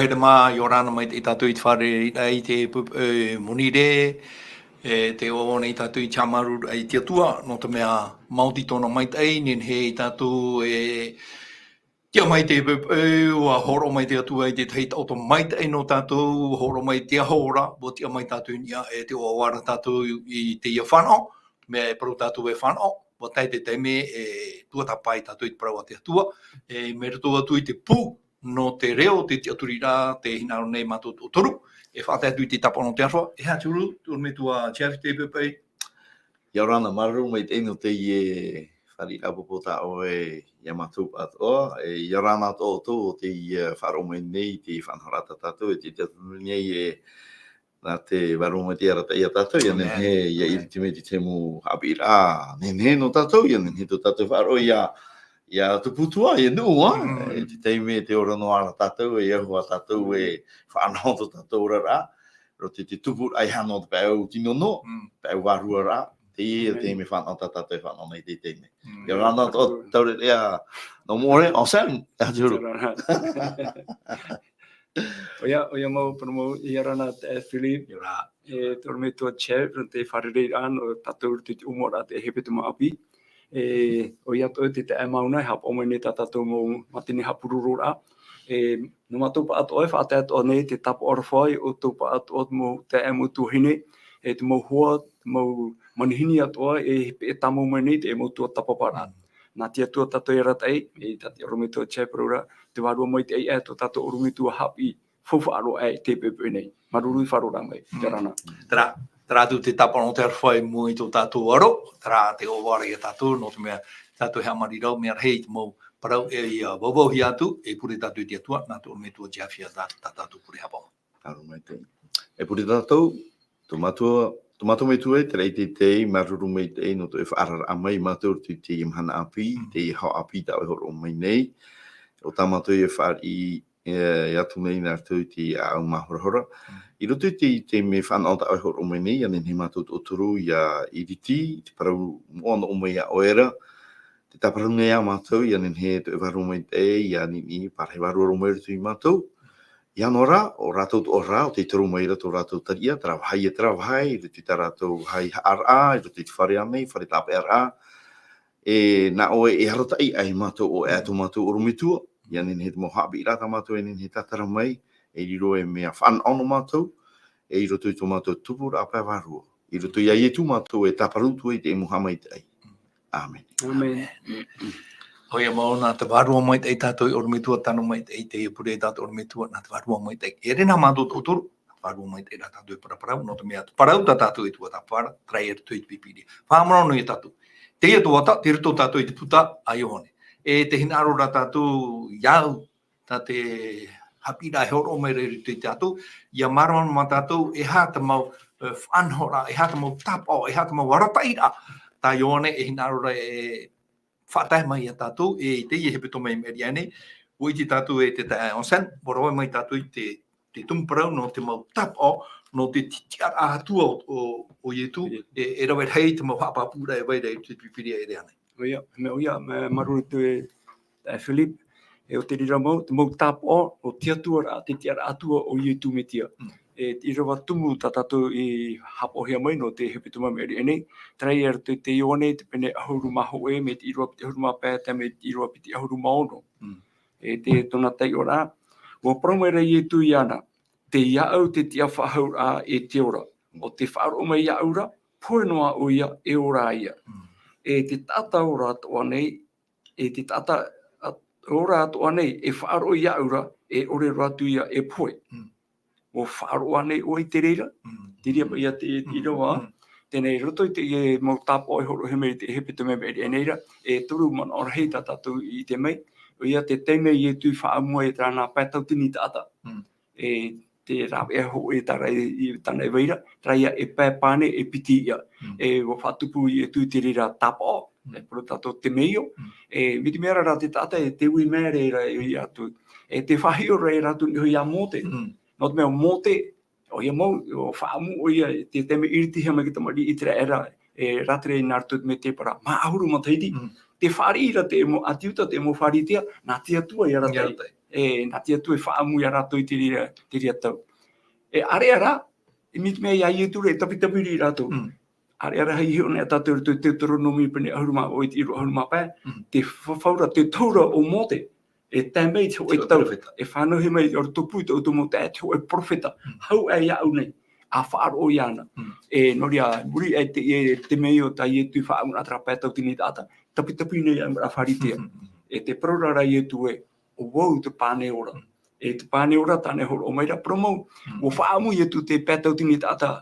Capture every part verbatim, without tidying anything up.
Haere mā, ʻia ora na maitaʻi tātou i te fārereiraʻa i te pu-, e, monirē, e, tē ʻoaʻoa nei tātou i te haʻamāuruururaʻa i te Atua, nō te mea maoti tōna maitaʻi, nehenehe ia tātou e tiʻa mai te pu-, e, ʻua hōroʻa mai te Atua i te tahi taʻoto maitaʻi nō tātou, ʻua hōroʻa mai te aho ora, ʻua tiʻa mai tātou i niʻa, e tē ʻoaʻoa ra tātou i, i teie fānaʻo, mea e parau tātou e fānaʻo, ʻua tae te taime e tuatāpae tātou i te parau a te Atua, e, mai roto atu i te pū, nō te reo, te tiʻaturiraʻa, tē hinaʻaro nei mātou taʻatoru, e faʻatae atu i te tāpaʻo nō te aroha, e aha te huru, te ʻorometua Jeff, te poʻipoʻi. ʻIa ora na, māuruuru maitaʻi nō teie fāriʻiraʻa ʻāpōpō tā ʻoe ia mātou atoʻa, e, ʻia ora na atoʻa ʻoutou i teie, e, faʻaroʻo mai nei, te faʻanahoraʻa tā tātou, e te, te tiʻaturi nei, e, nā te Vārua Maitaʻi e arataʻi ia tātou, ʻia nehenehe, ʻia ʻīriti mai te tahi mau haʻapiʻiraʻa, nehenehe nō tātou, ʻia nehenehe tō tātou faʻaroʻo ʻia, ʻia tupu atu ā, ʻia nuʻu ā, Mm. e, te taime tē ora noa ra tātou, e ahu ā tātou, e faʻanaho tō tātou oraraʻa, roto i te tupuraʻa e aha noa te pae au tino noa, Mm. pae au vārua ra, teie, Amen. Teie mea fānaʻo tā tātou e fānaʻo nei i teie taime. Mm. ʻIa ora na tō, tō reira, nō Moʻorea, Anselme, e aha te huru. ʻIa ora na. ʻOia, ʻoia mau, parau mau, ʻia ora na, e, Philip. ʻIa ora. E, te ʻorometua Jeff, nō te fārereiraʻa, nō tātou i te ʻōmuaraʻa te hepetoma ʻāpī. E, ʻoia atoʻa te taeaʻe Mauna, e haʻapaʻo mai nei tā tātou mau mātini haʻapurororaʻa. E, nō mātou pāʻatoʻa e faʻatae atoʻa nei te tāpaʻo aroha i ʻoutou pāʻatoʻa mau taeaʻe mau tuahine, e te mau hoa, te mau manihini atoʻa, e, e tāmau mai nei te mau tuatāpaparaʻa. Mm. Nā te Atua tātou e arataʻi, e tā te ʻorometua Jeff e parau ra, te Vārua Maitaʻi aʻe tō tātou ʻorometua haʻapiʻi, faufaʻa roa aʻe i teie poʻipoʻi nei. Māuruuru i faʻaroʻoraʻa mai, Mm. ʻia ora na. Terā, terā atu te tāpaʻo nō te aroha i mua i tō tātou aro, terā tē ʻoaʻoa ra ia tātou, nō te mea tātou e haʻamāuruuru, mea rahi te mau parau e, ʻia vauvauhia atu, e pure tātou i te Atua, nā te ʻorometua Jeff ia tā, tā tātou pure haʻapaʻo. Māuruuru maitaʻi. E pure tātou, tō mātou, tō mātou metua e, terā i teie, māuruuru maitaʻi nō tō ʻoe faʻaararaʻa mai ia mātou i teie mahana ʻāpī, Mm. Teie haʻapiʻi tā ʻoe e hōroʻa mai nei. ʻO tā mātou e fāriʻi, e, atu nei nā roto i te ʻāʻau māhorahora. Mm. I roto i te, te mea fānaʻo tā ʻoe e hōroʻa mai nei, ʻia nehenehe mātou taʻatoru ʻia ʻīriti, te parau moʻa nō ʻō mai ia ʻoe ra, tē tāparahi nei ia mātou, ʻia nehenehe tō ʻoe Vārua Maitaʻi, ʻia ʻaniʻini, parahi vārua roa mai i roto ia mātou. ʻIa noa ra, ʻo rātou atoʻa ra, ʻo tei toru mai ra tō rātou tariʻa, terā vāhi e terā vāhi, i roto i tā rātou vāhi haʻaraʻa, i roto i te fare ānei, fare tāpeʻaraʻa. E, nā ʻoe e arataʻi aʻe ia mātou, ʻo ʻoe tō mātou ʻorometua, ʻia nehenehe te mau haʻapiʻiraʻa tā mātou e nehenehe e tātara mai, e riro ei mea fānaʻo nō mātou, e i roto i tō mātou tupuraʻa pae vārua. I roto ia Ietu mātou e tāparahi atu ai i te mau haʻamaitaʻi. ʻĀmene. ʻĀmene. ʻOia mau, nā te Vārua Maitaʻi tātou e ʻorometua, tano maitaʻi teie pure tā te ʻorometua, nā te Vārua Maitaʻi. E riro nā mātou taʻatoru, nā te Vārua Maitaʻi rā tātou e paraparau, nō te mea te parau tā tātou e tuatāpapa ra, terā i roto i te Pīpīria. Faʻaroʻo noa ia tātou. Teie tuatāpapa, tei roto tātou i te puta a Ioane. E tē hinaʻaro ra tātou ia au, tā te haʻapiʻiraʻa e hōroʻa mai ra i roto ia tātou, ʻia mārama mā tātou, e aha te mau, e, faʻanahoraʻa, e aha te mau tāpaʻo, e aha te mau arataʻiraʻa tā Ioane e hinaʻaro ra e faʻatae mai ia tātou, e i teie hepetoma i maʻiri aʻe nei, ʻua ʻite tātou e te taeaʻe Anselme, ʻua rave mai tātou i te, te tumu parau nō te mau tāpaʻo, nō te tiʻaraʻa Atua o, o, o Ietu, e, e rave rahi te mau haʻapāpūraʻa e vai ra i te Pīpīria e riro nei. ʻOia, mea ʻoia, mea māuruuru atu e, e Philip, e ʻo te reira mau, te mau tāpaʻo, ʻo te Atua ra, te tiʻaraʻa Atua o Ietu Metia. Mm. E te ʻīrava tumu tā tātou i haʻapaʻohia mai nō te hepetoma i maʻiri aʻe nei, terā ia roto i te Ioane, te pene ʻahuru mā hōʻē, mai te ʻīrava piti ʻahuru mā pae, tae mai te ʻīrava piti ʻahuru mā ono. Mm. E te tōna taiʻoraʻa, ʻua parau mai ra Ietu iāna, tei iāʻu te tiʻafaʻahouraʻa e te ora. ʻO tē faʻaroʻo mai iāʻu ra, pohe noa ʻoia, e ora ia. Mm. E te taʻata ora atoʻa nei, e te taʻata a-, ora atoʻa nei, e faʻaroʻo iāʻu ra, e ʻore roa atu ia e pohe. Mm. ʻUa faʻaroʻo ānei ʻoe i te reira? Mm. Te reira paʻi ia te, te Mm. ʻīrava, Mm. teie nei roto i te, e mau tāpaʻo e hōroʻahia mai i te hepetoma i maʻiri aʻe nei ra, e toru manaʻo rahi tā tātou i ʻite mai, ʻoia te taime Ietu i faʻaʻamu ai i terā nā pae tauatini taʻata. Mm. E te rāveʻa hōʻē terā i, i tāna e vai ra, terā ia e pae pane e piti ia. Mm. E ʻua faʻatupu Ietu i te reira tāpaʻo, Mm. e parau tātou temeio, Mm. e mai te mea ra rā te taʻata e te ui mai ra ia atu. E tē faʻahiʻo ra ia rātou i niʻa iho ia Mōte. Mm. Nō te mea Mōte, ʻoia mau, ʻua faʻaʻamu ʻoia i te taime i ʻiritihia mai te tamariʻi ʻĪteraʻera, e rātere nā roto i te mētēpara, maha ʻahuru matahiti, Mm. tē fāriʻi ra te mau ʻāti Iuta, te mau Pharisea, nā te Atua i arataʻi. I arataʻi. e, nā te Atua e faʻaʻamu ia rātou i te reira, te reira tau. E, ʻāreʻa rā, i muri mai iā Ietu ra, e tapitapi rā rātou. Mm. ʻĀreʻa rā, e hiʻo nei tātou i roto i te Teuteronome pene ʻahuru mā, ʻo te ʻīrava ʻahuru mā pae, Mm. te fafau ra, te tau ra o Mōte, e tae mai te hōʻē Te hōʻē tau, peropheta. e fānauhia mai i roto pū i tō ʻoutou mau taeaʻe, te hōʻē peropheta. Mm. Hau aʻe iāʻu nei, ʻa faʻaroʻo iāna. Mm. E, nō reira, i muri aʻe i te, e, te mea ʻo tā Ietu i faʻaʻamu ra terā pae tauatini taʻata, tapitapi nei ʻāmui ra Pharisea. Mm. E te parau ra a Ietu ē, ʻo vau te pāne ora. Mm. E te pāne ora, tāna e hōroʻa mai ra, parau mau, Mm. ʻua faʻaʻamu Ietu te pae tauatini taʻata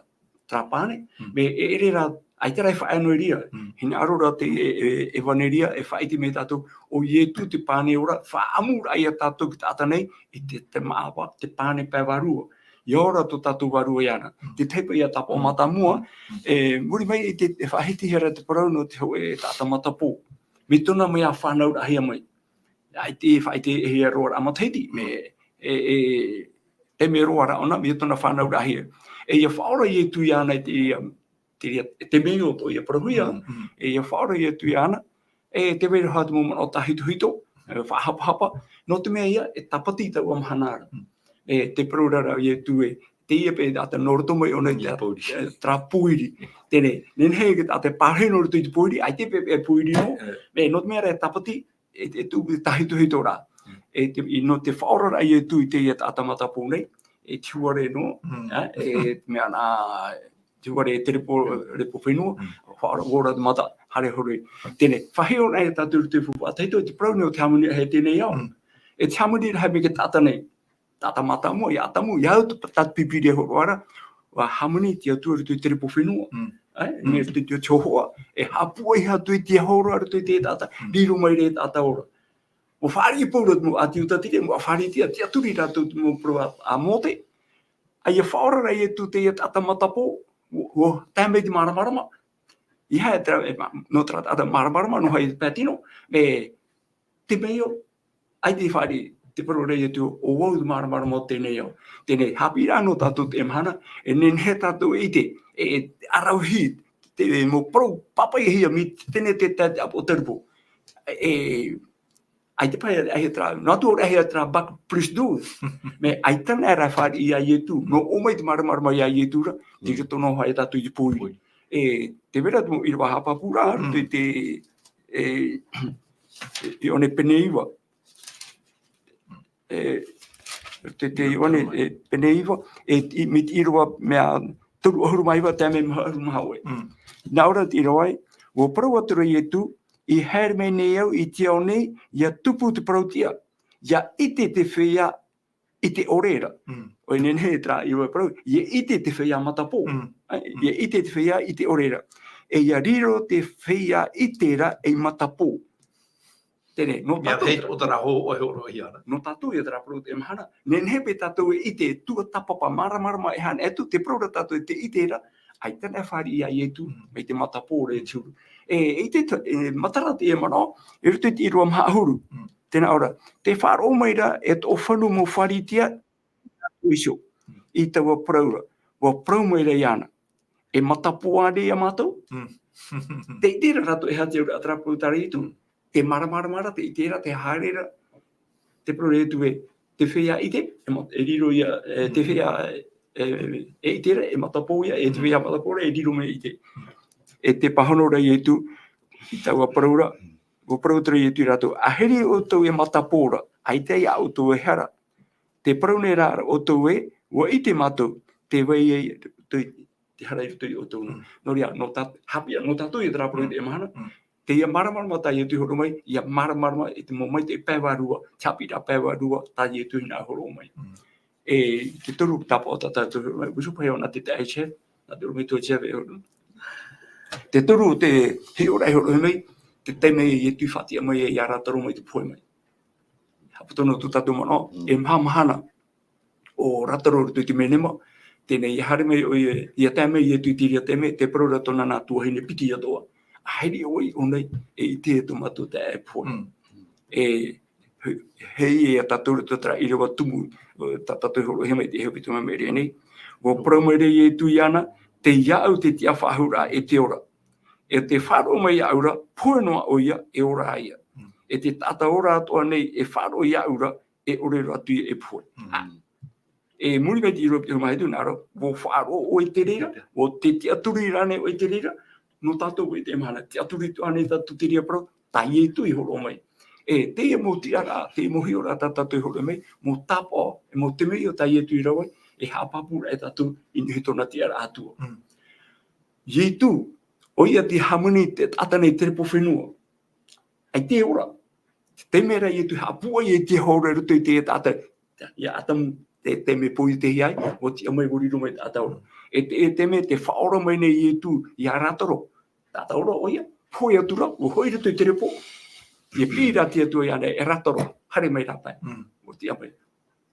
terā pāne, Mm. mea ʻere rā, ʻaita rā e faʻaea noa i reira. Mm. Hinaʻaro ra te, e, e, ʻevaneria, e faʻaʻite mai tātou, ʻo Ietu te pāne ora, faʻaʻamuraʻa ia tātou te taʻata nei, i te, te māʻa, te pāne pae vārua. ʻIa ora tō tātou vārua iāna. Mm. Te tahi paʻi ia tāpaʻo Mm. mātāmua, Mm. e, muri mai i te, e faʻahitihia ra te parau nō te hōʻē taʻata matapō. Mai tōna mea fānauraʻahia mai. ʻAita e faʻaʻitehia roa rā matahiti, Mm. mea, e, e, e mea roa rā ʻōna, mai tōna fānauraʻahia. E ʻia faʻaora Ietu iāna i te, um, te, te mea ʻo tō ia parauhia, Mm, mm. e ʻia faʻaora Ietu iāna, e tē vai ra hoʻi te mau manaʻo tāhitohito, e faʻahapahapa, nō te mea ïa, e tāpati taua mahana ra. Mm. E te parau ra a Ietu ē, teie paʻi taʻata nō roto mai ʻōna i Ia te, pōiri. e, terā pōiri. Teie, nehenehe e taʻata e pārahi nō roto i te pōiri, ʻaita e pē, e pōiri noa, E. e, nō te mea ra e tāpati, e, e tuʻu tāhitohito ra. Mm. E te, i, nō te faʻaora ra a Ietu i teie taʻata matapō nei, e te huare noa, Mm. e, e te mea nā, te huare e te repo, Mm. repo fenua, Mm. faʻaora, ʻua ora te mata, haere hore. Teie, faʻahiʻo anaʻe tātou i te faufaʻa tahito, e te parau nei ʻo te hāmani rahi teie nei ao. Mm. E te hāmani rahi mai te taʻata nei. Taʻata mātāmua, ia Atamu, ia au te, tā te Pīpīria e hōroʻa ra, ʻua hāmani te Atua i roto i te repo fenua. Mm. E, Mm. i roto i te, te hōhoʻa, e haʻapūai atu i te hōroʻa i roto i te taʻata, Mm. riro mai ra te taʻata ora. ʻUa fāriʻi Pauro i te mau ʻāti Iuta teie, mau Pharisea, tiʻaturi rātou i te mau parau a, a Mōte. ʻA ʻia faʻaora ra Ietu i teie taʻata matapō, ʻua, ʻua tae mai te māramarama. ʻEiaha terā, e, ma-, nō terā taʻata māramarama, nō hea te pae tino, e, te mea ʻo, ʻaita e fāriʻi, te parau ra a Ietu, ʻo vau te māramarama o teie nei ao. Teie, haʻapiʻiraʻa nō tātou teie mahana, e nehenehe tātou e ʻite, e, e ʻaravihi, te, e mau parau pāpaʻihia mai teie te, te, te ʻāpoteropo. E, ʻaita paʻi, ʻaita terā, nā te ʻore ʻaita terā bac plus douze. Mea ʻaita na rā fāriʻi ia Ietu, nō ʻō mai te māramarama ia Ietu ra, tei Mm. roto noa hoʻi tātou i te pōiri. Pōiri. E, tē vai ra te mau ʻīrava haʻapāpūraʻa, Mm. te, te, e, Ioane pene iva. E, te, te Ioane, e, pene iva, e, i, mai te ʻīrava mea toru ʻahuru mā iva, tae mai maha ʻahuru mā hōʻē. Mm. Nā ʻō ra te ʻīrava ē, ʻua parau atu ra Ietu, i haere mai nei au i te ao nei, ʻia tupu te parau tiʻa, ʻia ʻite te feiā ʻite ʻore ra. Mm. ʻOia, nehenehe terā ʻīrava e parau, ʻia ʻite te feiā matapō. Mm. Ai, Mm. ʻia ʻite te feiā ʻite ʻore ra. E ʻia riro te feiā ʻite ra ei matapō. Teie, nō Mea tātou hei te ʻōtara hō, ʻoe hōroʻahia ra. Nō tātou ïa terā parau teie mahana. Nehenehe paʻi tātou e ʻite, tuatāpapa, māramarama e haere atu, te parau ra tātou e te ʻite ra, ʻaita na fāriʻi ia Ietu, Mm. mai te matapō ra e te huru. E, e ʻite, e, matara teie manaʻo, i roto i te ʻīrava maha ʻahuru. Mm. Tē nā ʻō ra, tē faʻaroʻo mai ra e tō fānau mau Pharisea, iho, i taua parau ra, ʻua parau mai ra iāna. E matapō ānei ia mātou? Mm. Tē ʻite ra rātou e aha te auraʻa terā parau tā Ietu. Tē māramarama ra, tē ʻite ra, tē haere ra. Te parau ra a Ietu ē, te feiā ʻite, e ma-, e riro ia, e, te Mm. feiā, e, e ʻite ra, e matapō ia, e te Mm. feiā matapō ra, e riro mea ʻite. Mm. E tē pāhono ra Ietu, i taua parau ra, ʻua parau atu ra Ietu ia rātou, ʻahiri ʻoutou e matapō ra, ʻaita ia ʻoutou e hara. Tē parau nei rā ʻoutou ē, ʻua ʻite mātou, tē vai ai te, te hara i roto ia ʻoutou. Mm. Nō reira, nō tā-, haʻapiʻi, nō tātou ïa terā parau Mm. teie mahana, Mm. teie māramarama tā Ietu i hōroʻa mai, ʻia māramarama i te mau maitaʻi pae vārua, te haʻapiʻiraʻa pae vārua, tā Ietu hinaʻaro i hōroʻa mai. Mm. E, te toru tāpaʻo tā tātou i hōroʻa mai, Bishop, e ʻō na te taeaʻe Jeff, nā te ʻorometua Jeff e hōroʻa. Te toru o te hiʻoraʻa i hōroʻa mai, te taime Ietu i faʻatiʻa mai ai ia Lātaro mai te pohe mai. Haʻaputu noa tō tātou manaʻo, Mm. e maha mahana ʻo Lātaro i roto i te menema, teie ïa haere mai ʻoia, ʻia tae mai Ietu i te reira taime, tē parau ra tōna nā tuahine piti atoʻa. ʻAhiri ʻoe i ʻō nei, e ʻite tō mātou taeaʻe e pohe. Mm. E, he, heʻe ia tātou i roto i terā ʻīrava tumu, tā tātou i hōroʻahia mai i te hepetoma mea nei. ʻUa parau mai ra Ietu iāna, tei iāʻu te tiʻafaʻahouraʻa e te ora. E tē faʻaroʻo mai iāʻu ra, pohe noa ʻoia, e ora ïa. Mm. E te taʻata ora atoʻa nei e faʻaroʻo iāʻu ra, e ʻore roa atu ia e pohe. Mm. E muri mai te ʻīrava piti ʻahuru mā hitu, nā reira, ʻua faʻaroʻo ʻoe i te reira, ʻua te tiʻaturi ra ānei ʻoe i te reira, nō tātou i teie mahana, tiʻaturi atu ānei tātou i te reira parau, tā Ietu i hōroʻa mai. E, teie mau tiʻaraʻa, teie mau hiʻoraʻa tā tātou i hōroʻa mai, mau tāpaʻo, e mau temeio tā Ietu i rave ai, e haʻapāpū ra e tātou i niʻa i tōna tiʻaraʻa Atua. Mm. Ietu, ʻoia tei hāmani te taʻata nei i te repo fenua. ʻAita e ora. Te taime ra Ietu i haʻapūai e te hora i roto i te taʻata. Ia Atamu, te, te taime poiutehi ai, ʻua tiʻa mai, ʻua riro mai te taʻata ora. E te, e te taime tē faʻaora mai nei Ietu ia Lazaro. Taʻata ora ʻoia, pohe atu ra, ʻua hoʻi i roto i te repo. ʻIa piʻi ra te Atua iāna, e Lazaro, haere mai rā pae. Mm. ʻUa tiʻa mai.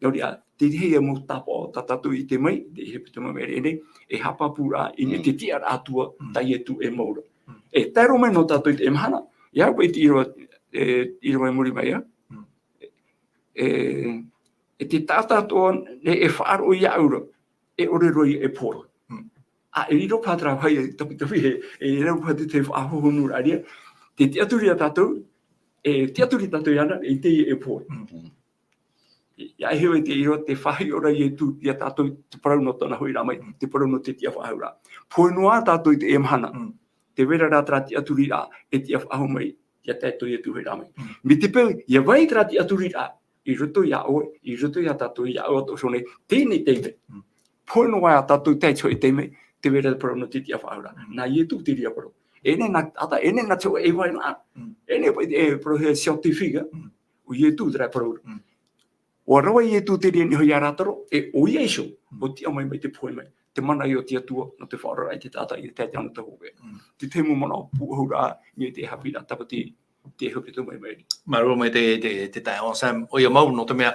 Nō reira, te reira mau tāpaʻo tā tātou i ʻite mai, te hepetoma maʻiri aʻenei, e haʻapāpū ra i niʻa i te tiʻaraʻa Atua, Mm. tā Ietu e mau ra. Mm. E tae roa mai nō tātou i teie mahana, ʻia au i te ʻīrava, e, ʻīrava i muri mai, ā. Mm. E, e te taʻata atoʻa nei e faʻaroʻo iāʻu ra, e ʻore roa ia e pohe. Mm. ʻA, e riro paha terā vāhi, e tapitapi, e, e riro paha te, te faʻahohonuraʻa ra. Te tiʻaturi ia tātou, e tiʻaturi tātou iāna, e ʻite ia e pohe. Mm. ʻIa, e hiʻo i te ʻīrava, tē faʻahiʻo ra Ietu ia tātou te parau nō tōna hoʻiraʻa mai, Mm. te parau nō te tiʻafaʻahouraʻa. Pohe noa tātou i teie mahana. Mm. Tē vai ra terā tiʻaturiraʻa, e tiʻafaʻahou mai, ia tae tō Ietu hoʻiraʻa mai. Mm. Mai te peu, ʻia vai terā tiʻaturiraʻa, i roto iā ʻoe, i roto iā tātou, iāʻu atoʻa nei, teie nei taime. Mm. Pohe noa ia tātou tae i te hōʻē taime, tē vai ra te parau nō te tiʻafaʻahouraʻa. Mm. Nā Ietu te reira parau. E nehenehe nā, ʻaita, e nehenehe nā te hōʻē e vai nā. Mm. E nehenehe, e, parau scientifique, Mm. ʻo Ietu terā parau. Mm. ʻUa rave Ietu te reira i niʻa iho ia Lazaro, e ʻoia iho, Mm. ʻua tiʻa mai mai te pohe mai. Te mana o te Atua, nō te faʻaoraraʻa i te taʻata, i te tahi o tōna hōʻē. Mm. Te tahi mau manaʻo pūʻohuraʻa, i te haʻapiʻiraʻa tāpati, te hepetoma maʻiri. Māuruuru maitaʻi te, te, te taeaʻe Anselme, ʻoia mau, nō te mea,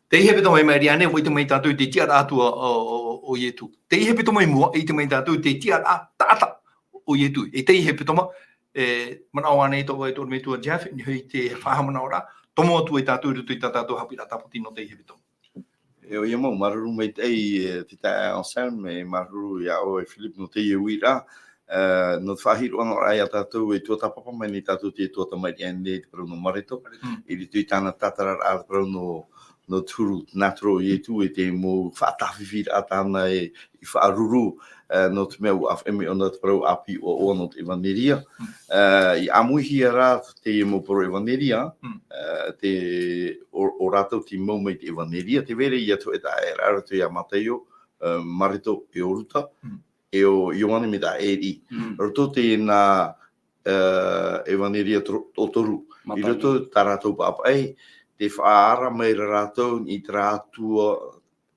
teie hepetoma maʻiri aʻenei, ʻua ʻite mai tātou i te tiʻaraʻa Atua o, o, o, o Ietu. Teie hepetoma i mua, ʻua ʻite mai tātou i te tiʻaraʻa taʻata o Ietu. E teie hepetoma, e, manaʻo ānei tō, e tō ʻorometua Jeff, i niʻa i te faʻahaʻamanaʻoraʻa, tomo atu ai tātou i roto i tā tātou haʻapiʻiraʻa tāpati nō teie hepetoma. E, ʻoia mau, māuruuru maitaʻi, e, te taeaʻe Anselme, e māuruuru iā ʻoe Philippe nō teie uiraʻa, e, nō te faʻahiʻo noa ra ia tātou e tuatāpapa mai nei tātou te tuatāpapa maʻiri aʻenei te parau nō Mareto, Mm. i roto i tāna tātararaʻa te parau nō, nō te huru, nā te huru o Ietu e te mau faʻatāfifiraʻa tāna e, i faʻaruru, e, nō te mea ʻua ʻāfaʻi mai ʻōna te parau ʻāpī ʻoaʻoa nō te ʻevanelia. Mm. E, i ʻāmuihia rā teie mau parau ʻevanelia, Mm. e, te, ʻo, ʻo rātou tei mau mai te ʻevanelia, tē vai ra ia te hōʻē taʻaʻēraʻa i roto ia Mataio, e, Mareto e ʻo Ruka, Mm. e ʻo Ioane mai tā ʻEriʻi. Mm. Roto tēnā, e, ʻevanelia toro-, toʻotoru. I Mataio. Roto tā rātou papaʻi, tē faʻaara mai ra rātou i terā Atua,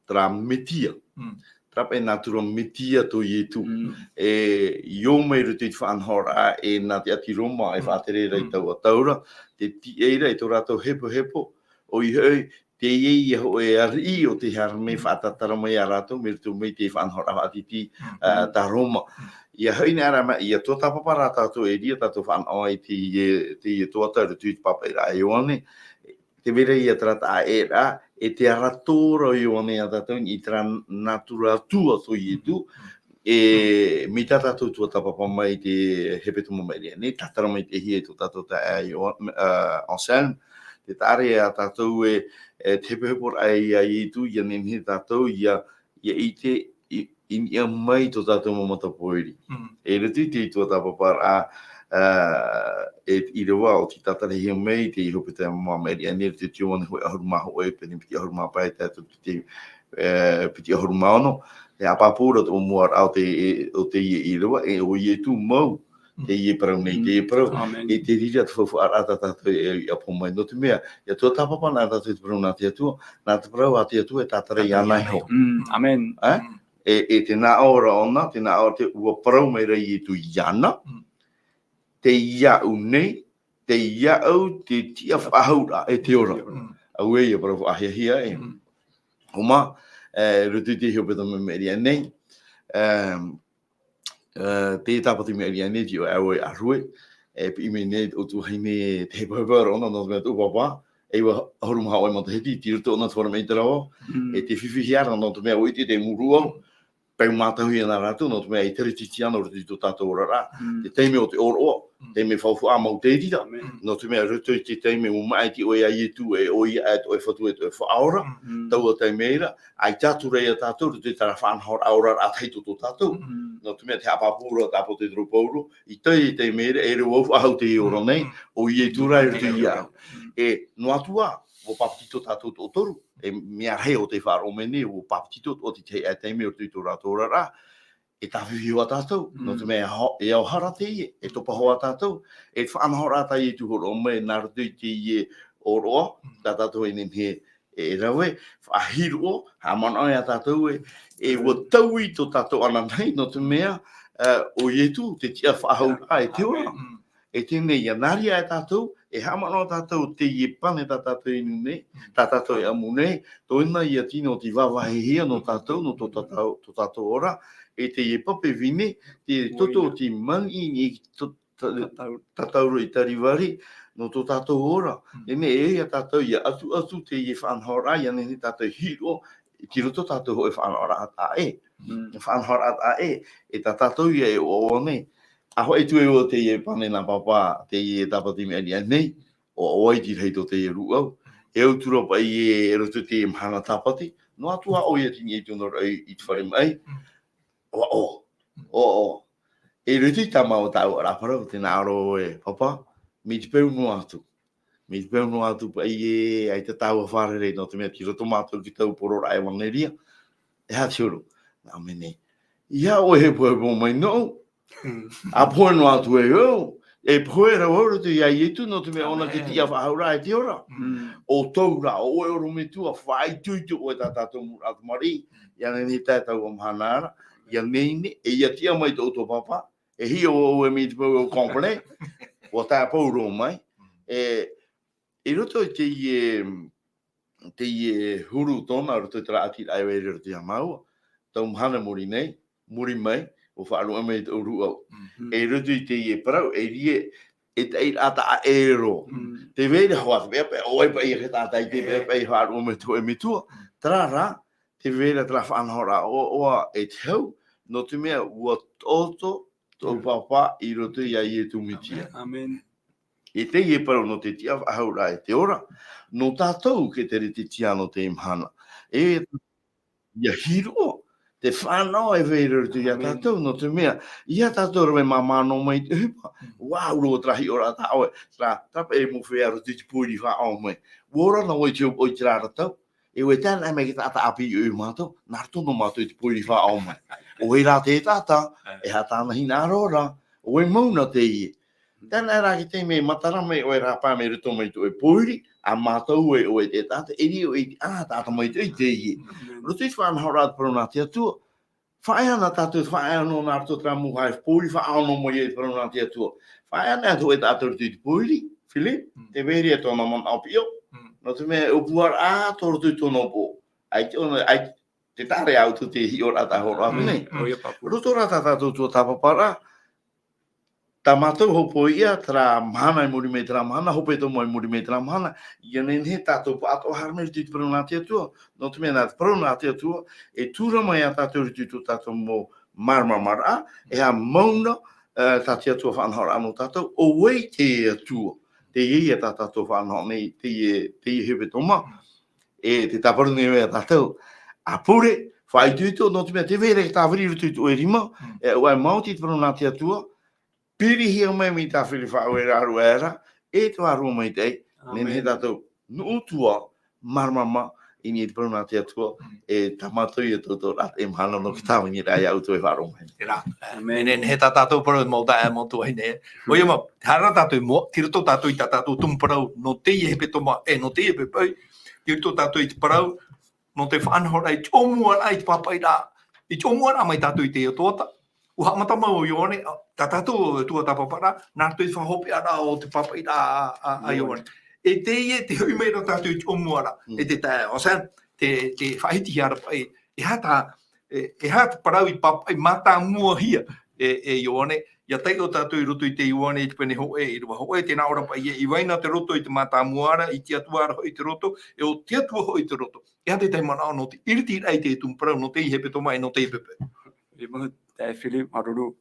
terā Metia. Mm. Terā paʻi nātura Metia tō Ietu. Mm. E, i ʻō mai roto i te faʻanahoraʻa, e nā te ʻāti Roma, e Mm. faʻatere ra i Mm. taua tau ra, te tiʻa ra i tō rātou hepohepo, ʻoia hoʻi, teie ia hōʻē ariʻi ʻo tē haere mai Mm. faʻatatara mai ia rātou, mai roto mai te faʻanahoraʻa faʻatītī, Mm. e, tā Roma. Mm. ʻIa hoʻi nei ra mai, ʻia tuatāpapa rā tātou e riro tātou faʻanaho i te, e, te, e tuatāpapa i roto i te papaʻiraʻa a Ioane, tē vai ra ia terā taʻaʻēraʻa, e te ara tō ra o Ioane ia tātou i terā nātura Atua tō Ietu, e, mai tā tātou tuatāpapa mai te hepetoma maʻiri aʻenei, tātara mai te hia i tō tātou taeaʻe Ioa-, a, Anselme, tē taʻa ra ia tātou e, e te hepoheporaʻa ia Ietu, ʻia nehenehe tātou, ʻia, ʻia ʻite, i, i niʻa mai tō tātou mau matapōiri. Mm. E roto i te tuatāpaparaʻa, a, e, ʻīrava ʻo tei tātarahia mai, te hepetoma maʻiri aʻenei, te Ioane hōʻē ʻahuru mā hōʻē, pene piti ʻahuru mā pae, tae atu te, e, piti ʻahuru mā ono, e haʻapāpū ra tō mua ra o te, e, o teie ʻīrava, e ʻo Ietu mau, Mm. teie parau nei, Mm. teie parau. Amen. E te reira te faufaʻaraʻa tā tātou e, e ʻapo mai. Nō te mea, ʻia tuatāpapa na tātou te parau nā te Atua, nā te parau a te Atua e tātara iāna iho. Mm, amen. E? Mm. E, e te nāʻō ra ʻōna, te nāʻō te ʻua parau mai ra Ietu iāna, Mm. tei iāʻu nei, tei iāʻu te tiʻafaʻahouraʻa e te ora. Mm. Auē ia parau faʻahiahia e. Mm. Homa, e, roto i te hepetoma maʻiri aʻenei, e, e, te tāpati maʻiri aʻenei, te ʻoe ʻāuē ʻāhuru, e piʻi mai nei ʻo tū vahine te hepohepo ra ʻōna, nō te mea tō pāpā, e iva ʻahuru mā hōʻē matahiti, tei roto ʻōna te fare maʻi te rava, Mm. e te fifi hia ra, nō te mea ʻua ʻite te muru au, peu mātauhia na rātou, nō te mea e tere tītī ana roto i tō tātou oraraʻa, Mm. te taime o te ʻōroʻa, Mm. Te mea faufaʻa mau te reira. Amen. Nō te mea roto i te taime ʻua maʻiti ʻoe iā Ietu, e ʻoia e tō ʻoe Fatu, e tō ʻoe Faʻaora. Mm. Taua taime ra, ʻaita atu ra ia tātou, roto i terā faʻanahoraʻa ora ra tahito tō tātou. Mm. Nō te mea te haʻapāpū ra te ʻāpōsetolo Paulo, i teie taime ra, e rave faʻahou teie ora nei, Mm. ʻo Ietu rā i roto iāʻu. Mm. E, noa atu ā, ʻua papetito tātou toʻotoru, e mea rahi ʻo tē faʻaroʻo mai nei, ʻua papetito toʻotoru i te tahi taime roto i tō rātou oraraʻa, e tāfifi ā tātou, nō te Mm. mea e ao-, e ao hara teie, e topa hoʻi tātou, e faʻanahoraʻa tā Ietu i hōroʻa mai, nā roto i teie ʻōroʻa, Mm. tā tātou e nehenehe e rave, faʻahiroʻo, haʻamanaʻo ia tātou ē, e ʻua taui tō tātou ananahi, nō te mea, ā, ʻo Ietu, te tiʻa faʻahou ra e te ora. Mm. E teie nei, ʻia nā reira tātou, e haʻamanaʻo tātou teie pane tā tātou i inu nei, Mm. tā tātou i ʻamu nei, tōna ia tino te vāvāhihia nō tātou, nō tō tātou, tō tātou ora, e teie pape vine, te toto o te mani i, i tō ta-, Tatau. Tatau roa i Kalivari, nō tō tātou ora. Mm. E nehenehe ia tātou ʻia ʻatuʻatu teie faʻanahoraʻa, ʻia nehenehe tātou e hiroʻo, i roto tātou hōʻē faʻanahoraʻa taʻa ʻē. Mm. Faʻanahoraʻa taʻa ʻē, e tā tātou ia e ʻoaʻoa nei. ʻA hoʻi atu e ʻua teie pane nā Pāpā, teie tāpati mea riʻa nei, ʻo, ʻo vai te rahi tō teie rūʻau. E atura paʻi e roto i te mahana tāpati, noa atu ā ʻoia i tini i tōna raʻi i te fare maʻi. Mm. ʻO, ʻo, ʻo, ʻo. E roto i tā māua tāʻu ra parau, tē nā ʻō ra e Pāpā, mai te peu noa atu. Mai te peu noa atu paʻi e, ʻaita tāua e fārerei, nō te mea tei roto mātou i te tauporo ra ʻevanelia. E aha te huru? Nā ʻō mai nei. ʻEiaha ʻoe e hepohepo mai nōʻu. Mm. ʻA pohe noa atu e au. E pohe ra vau roto iā Ietu, nō te mea ʻōna te Amen. Tiʻa faʻahou ra e te ora. Mm. ʻO tō ra, ʻo ʻoe ʻorometua, faʻaitoito ʻoe tā tātou mau tamariʻi. ʻIa nehenehe e tae taua mahana ra, ʻia nehenehe, e ʻia tiʻa mai tō ʻoutou Pāpā, e hiʻo vau e mai te peu e complet, ʻua tae Paulo mai. E, i roto i teie, teie huru tōna, i roto i terā ʻati ra e vai ra i roto iā māua, tau mahana muri nei, muri mai, ʻua faʻaruʻe mai tō rūʻau. Mm. E i roto i teie parau, e ʻere, e taʻi ra taʻa ʻē roa. Mm. Tē vai ra hoʻi te mea paʻi, ʻo vai paʻi e taʻata i te mea paʻi e faʻaruʻe mai tō ʻoe metua. Mm. Terā rā, tē vai ra terā faʻanahoraʻa ʻoaʻoa e te hau, nō te mea ʻua toto tō Mm. Pāpā i roto iā Ietu Metia. Amen. E teie parau nō te tiʻa faʻahou ra e te ora, nō tātou e tere te tiʻa nō teie mahana. E ʻia hiroʻo, te fānaʻo e vai ra i roto iā Amen. Tātou, nō te mea, ʻeiaha tātou e rave māmā noa mai i te ʻohipa. Mm. ʻUa ʻauro terā hiʻoraʻa tā ʻoe, terā, terā paʻi e mōhia roto i te pōiri faʻaʻau mai. ʻUa ora noa vau i te hopoiʻa i terā ra tau. E ʻua tae noa mai te taʻata ʻāpī i ʻō ia mātou, nā roto noa mātou i te pōiri faʻaʻau mai. ʻO vai rā te taʻata, e aha tāna hinaʻaro ra, ʻo vai mau nā teie. Tae noa rā i te taime e matara mai ʻoe rā paʻi mai roto mai tō ʻoe pōiri, ʻa mātou e ʻo vai te taʻata, e ʻere ʻoe i te, ā, taʻata maitaʻi teie. Amen. Roto i te faʻanahoraʻa te parau nā te Atua, faʻaea na tātou, faʻaea noa nā roto terā mau hae pōiri faʻaʻau noa mai i te parau nā te Atua. Faʻaea na e tō ʻoe taʻata roto i te pōiri, Philip, Mm. tē vai ra tōna manaʻo piʻo. Mm. Nō te mea e ʻōpuaraʻa tō roto i tōna upoʻo. ʻAita ʻōna, ʻaita, tē taʻa ra ia ʻoutou te hiʻoraʻa tā hōroʻa atu Mm. nei. ʻOia Pāpū. Roto rā tā tātou tuatāpaparaʻa, tā mātou hopoiʻa, terā mahana i muri mai terā mahana, hepetoma i muri mai terā mahana, ʻia nehenehe tātou pāʻatoʻa haere mai i roto i te parau nā te Atua, nō te mea nā te parau nā te Atua, e tūrama ia tātou i roto i tō tātou mau māramarama, e aha mau na, e, tā te Atua faʻanahoraʻa nō tātou, ʻo vai te Atua, teie ia tā tātou faʻanaho nei, teie, teie hepetoma, e tē tāparu nei ia tātou, ʻa pure, faʻaitoito, nō te mea tē vai ra te tāviri i roto i tō ʻoe rima, Mm. e ʻua e maoti i te parau nā te Atua, Pirihia mai mai tā Philip Faʻaueraʻa ra, e te Vārua Maitaʻi, Amen. Nehenehe tātou, nuʻu atu ā, māramarama, i niʻa i te parau nā te Atua, Mm. e tā mātou ia tauturu ra, e mahana nō te tāviniraʻa ia ʻoutou e faʻaroʻo mai. Terā. Amen. Nehenehe tā tātou parau mau taeaʻe mau tuahine. Mm. ʻOia mau, haere tātou i mua, tei roto tātou i tā tātou tumu parau, nō teie hepetoma, e nō teie poʻipoʻi, tei roto tātou i te parau, nō te faʻanahoraʻa i te ʻōmuaraʻa i te pāpaʻiraʻa, i te ʻōmuaraʻa mai tātou i te Atua, ʻua haʻamata mau ʻo Ioane, ā, tā tātou tuatāpaparaʻa, nā roto i te faʻahopeʻaraʻa o te pāpaʻiraʻa a, a, a Ioane. Ioane. E teie, tē hoʻi mai ra tātou i te ʻōmuaraʻa, Mm. e te taeaʻe Sam, te, te faʻahitihia ra paʻi, e aha tā, e, e aha te parau i pāpaʻi mātāmuahia e, e Ioane, ʻia taiʻo tātou i roto i te Ioane i te pene hōʻē, ʻīrava hōʻē, tē nā ʻō ra paʻi ē, i vai na te roto i te mātāmua ra, i te Atua ra hoʻi te roto, e ʻo te Atua hoʻi te roto. E aha te tahi manaʻo nō te ʻiritiraʻa i te tumu parau, nō teie hepetoma e nō teie poʻipoʻi. ʻOia mau, taeaʻe Philip, māuruuru.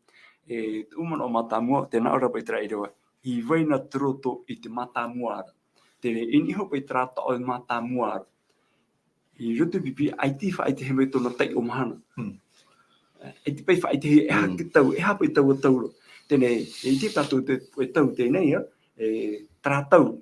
E, te manaʻo mātāmua, tē nā ʻō ra paʻi terā ʻīrava, i vai na te roto i te mātāmua ra. Terā, i niʻa iho paʻi terā taʻo i mātāmua ra. I roto i te Pīpīria, ʻaita i faʻaʻitehia mai tōna taiʻo mahana. Mm. ʻAita paʻi faʻaʻitehia, e aha Mm. te tau, e aha paʻi taua tau ra. Teie, e ʻite tātou te, e tau teie nei, ā, e, terā tau.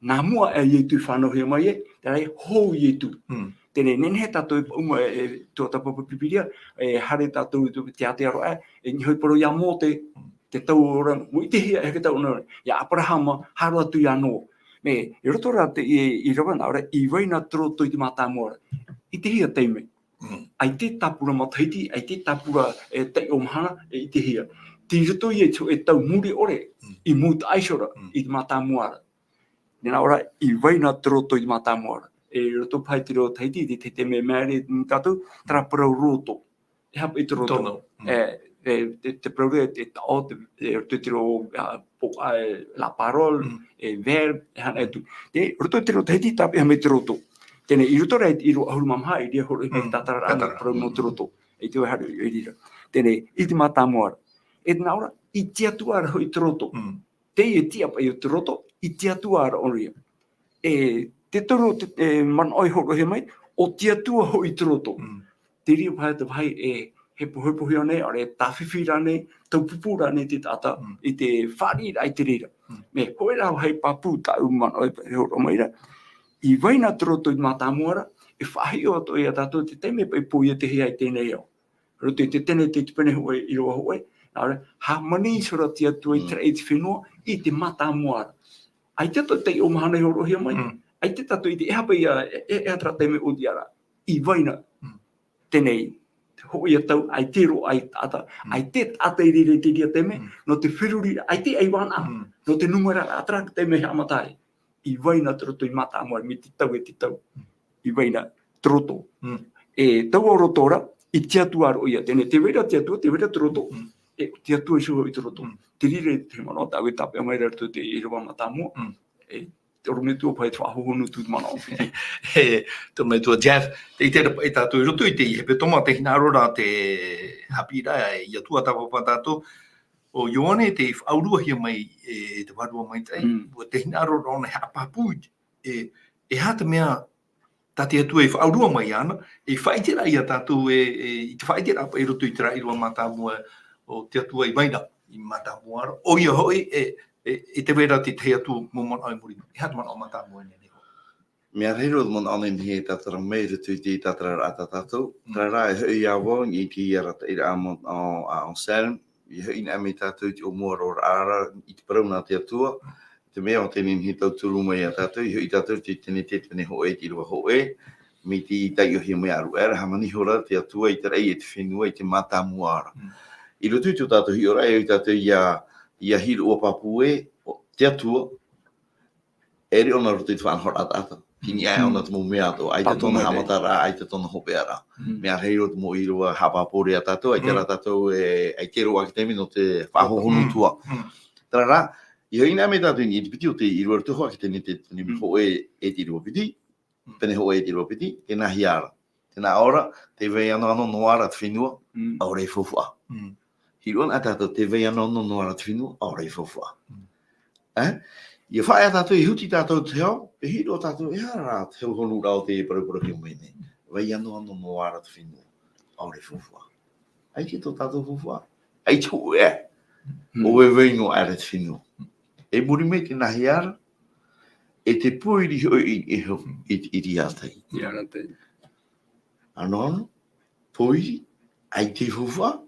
Nā mua aʻe Ietu i fānauhia mai ai, terā hou Ietu. Mm. Teie, nehenehe tātou e paʻuma, e, e, tuatāpapa Pīpīria, e, haere tātou i te, te Aotearoa, e, niʻa iho i te parau ia Mōte, Mm. te tau ora, ʻua ʻitehia e te tau ora, ia Aperahama, haere atu ia Noa. Mea, i roto rā te, i, ʻīrava nā ʻō ra, i vai na te roto i te mātāmua ra. ʻItehia teie. Mm. ʻAita e tāpura matahiti, ʻaita e tāpura, e, taiʻo mahana, e ʻitehia. Tei roto ia i te, e tau muri ʻore, Mm. i mūtaʻa iho ra, Mm. i te mātāmua ra. Nā ʻō ra, i vai na te roto i te mātāmua ra. E roto paʻi i te reo Tahiti, te, te, te mea, mea ra tātou, terā parau roto. E aha paʻi te roto. Tōna. Mm. E, e, te, te parau ra, te taʻo, te, e, te, te reo, ā, pō-, ā, e, la parole, Mm. e, verbe, e aha atu. Te, roto i te reo Tahiti, tāpeʻa mai te roto. Teie, i roto rā i te ʻīrava ʻahuru mā maha, i reira hōroʻahia mai Mm. te tātararaʻa, Tātararaʻa. parau nō te Mm. roto. I te vāhi haere i reira. Teie, i te mātāmua ra. E nā ʻō ra, i te Atua ra hoʻi te roto. Mm. Teie tiʻa paʻi o te roto, i te Atua ra ʻōna ia. E, te toru, te, e, manaʻo i hōroʻahia mai, ʻo te Atua hoʻi te roto. Mm. Te reira paʻi te vāhi e, e pohipohia nei, ʻaore e tāfifi ra nei, taupupū ra nei te taʻata, Mm. i te fāriʻiraʻa i te reira. Mm. Mea, hōʻē rā vāhi pāpū tāʻu manaʻo e hōroʻa mai ra. I vai na te roto i te mātāmua ra, e faʻahiʻo atoʻa ia tātou te taime paʻi pō ia te hea i teie nei ao. Roto i te tenete, te pene hōʻē, ʻīrava hōʻē, nā ʻō ra, hāmani ihora te Atua i Mm. terā, i te fenua, i te mātāmua ra. ʻAita tātou i taiʻo mahana i hōroʻahia mai. Mm. ʻAita tātou i ʻite e aha paʻi ia, e, e, e aha terā taime ʻōtiʻa ra. I vai na. Mm. Teie, hōʻē ia tau, ʻaita roa i taʻata, Mm. ʻaita taʻata i reira i te reira taime, Mm. nō te feruri, ʻaita ʻaivānaʻa, Mm. nō te nūmera, ʻa terā taime haʻamata ai. I vai na te roto i mātāmua, mai te tau e te tau. Mm. I vai na te roto. Mm. E, taua roto ra, i te Atua roa ia. Teie, tē vai ra te Atua, tē vai ra te roto, Mm. e, te Atua iho i te roto. Mm. Te reira te manaʻo tāʻu e tāpeʻa mai ra roto i te ʻīrava mātāmua. Mm. E, te ʻorometua paʻi te faʻahohonu atu te manaʻo. E, te ʻorometua Jeff, tē ʻite ra paʻi tātou i roto i te hepetoma, tē hinaʻaro ra te haʻapiʻiraʻa ia tuatāpapa tātou, ʻo Ioane tei faʻauruahia mai, e, te Vārua Maitaʻi, Mm. ʻua tē hinaʻaro ra ʻōna e haʻapāpū, e, e aha te mea tā te Atua i faʻaurua mai ana, e faʻaʻite ra ia tātou e, e, i te faʻaʻiteraʻa paʻi i roto i terā ʻīrava mātāmua, ʻo te Atua i vai na i mātāmua ra, ʻoia hoʻi, e, e, e tē vai ra te tahi atu mau manaʻo i muri mai. E aha te manaʻo mātāmua i teie nei? Mea rahi roa te manaʻo nehenehe e tātara mai i roto i te tātararaʻa tā tātou. Mm. Terā rā, e hoʻi ia vau, i te arataʻiraʻa a, a, a Anselme, i hoʻi anaʻe mai tātou i te ʻōmuaraʻa ra, i te parau nā te Atua, te mea ʻo tē nehenehe e tauturu mai ia tātou, i hoʻi tātou i te tenete, te pene hōʻē, te ʻīrava hōʻē, mai te taiʻohia mai ʻāruʻe ra, hāmani ihora te Atua i terā, i te fenua, i te mātāmua ra. Mm. I roto i tō tātou hiʻoraʻa, e hoʻi tātou ia, ia hiʻo ʻua pāpū ē, ʻo te Atua, e ʻere ʻōna roto i te faʻanahoraʻa taʻata. Hinaʻaro Mm. ʻōna te mau mea atoʻa, ʻaita Pāpū tōna mai te haʻamataraʻa, ʻaita tōna hopeʻaraʻa. Mm. Mea rahi roa te mau ʻīrava haʻapāpū ra ia tātou, ʻaita Mm. rā tātou e, ʻaita roa te taime nō te faʻahohonu Mm. atu. Mm. Terā rā, i hoʻi anaʻe mai tātou i te piti o te ʻīrava roto hoʻi te tenete, te pene Mm. hōʻē e te ʻīrava piti, Mm. pene hōʻē e te ʻīrava piti, tē nā hea ra. Tē nā ʻō ra, tē vai anō, anō noa ra te fenua, Mm. ʻaore i faufaʻa. Mm. Hiʻo anaʻe tātou, tē vai anō, anō noa ra te fenua, ʻaore i faufaʻa. Mm. E? ʻIa faʻaea tātou, i huti tātou i te hau, e hiʻo tātou, e aha rā te hauhonuraʻa o tē parauparauhia mai nei. Vai anō, anō noa ra te fenua, ʻaore i faufaʻa. ʻAita tō tātou faufaʻa. ʻAita hōʻē. Mm. ʻO vai noa ra te fenua. I muri mai tē nā hea ra, e te pōiri hoʻi i, i, i, i te ʻīrava. Ia rā te. Anō, anō, pōiri, ʻaita faufaʻa.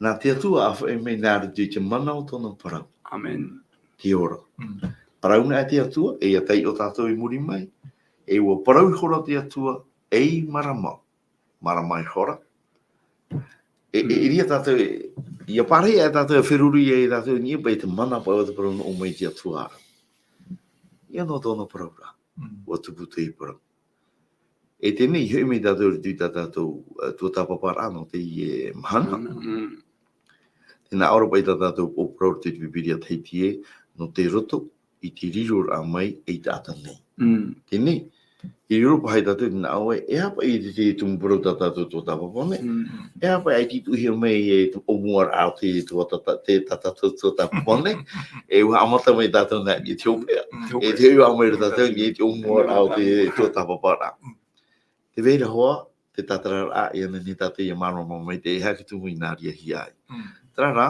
Nā te Atua ʻāfaʻi mai nā roto i te mana o tōna parau. Amen. Te ora. Mm. Parau nā te Atua, e ʻia taiʻo tātou i muri mai. E ʻua parau ihora te Atua, ei marama. Marama ihora. E, e, Mm. i reira tātou, e, ʻia pārahi ia tātou, e feruri ia tātou, i niʻa paʻi te mana paʻi o te parau nō ʻō mai te Atua ra. Ia nō tōna parau ra. Mm. ʻUa tupu te parau. E teie nei, i hoʻi mai tātou i tā tātou, e, tuatāpaparaʻa nō teie mahana. Mm. Tē nā ʻō ra paʻi tā tātou pōpō parau i te Pīpīria Tahiti ē, nō te roto i te riroraʻa mai ei taʻata nei. Mm. Teie nei, I riro paha ia tātou i te nā ʻō ē, e aha paʻi te, te tumu parau tā tātou tuatāpapa nei? Mm. E aha paʻi ʻaita i tuʻuhia mai e te ʻōmuaraʻa o te tuatāpapa, te, tā tātou tuatāpapa nei? E ʻua haʻamata mai tātou nā niʻa i te hopeʻa. Mm. E te hopeʻa mai ra tātou i niʻa i te ʻōmuaraʻa o te tuatāpaparaʻa. Mm. Tē vai ra hoʻi te tātararaʻa, ʻia nehenehe tātou ʻia mārōrō mai te, e aha te tumu i nā reira hia ai. Mm. Terā rā,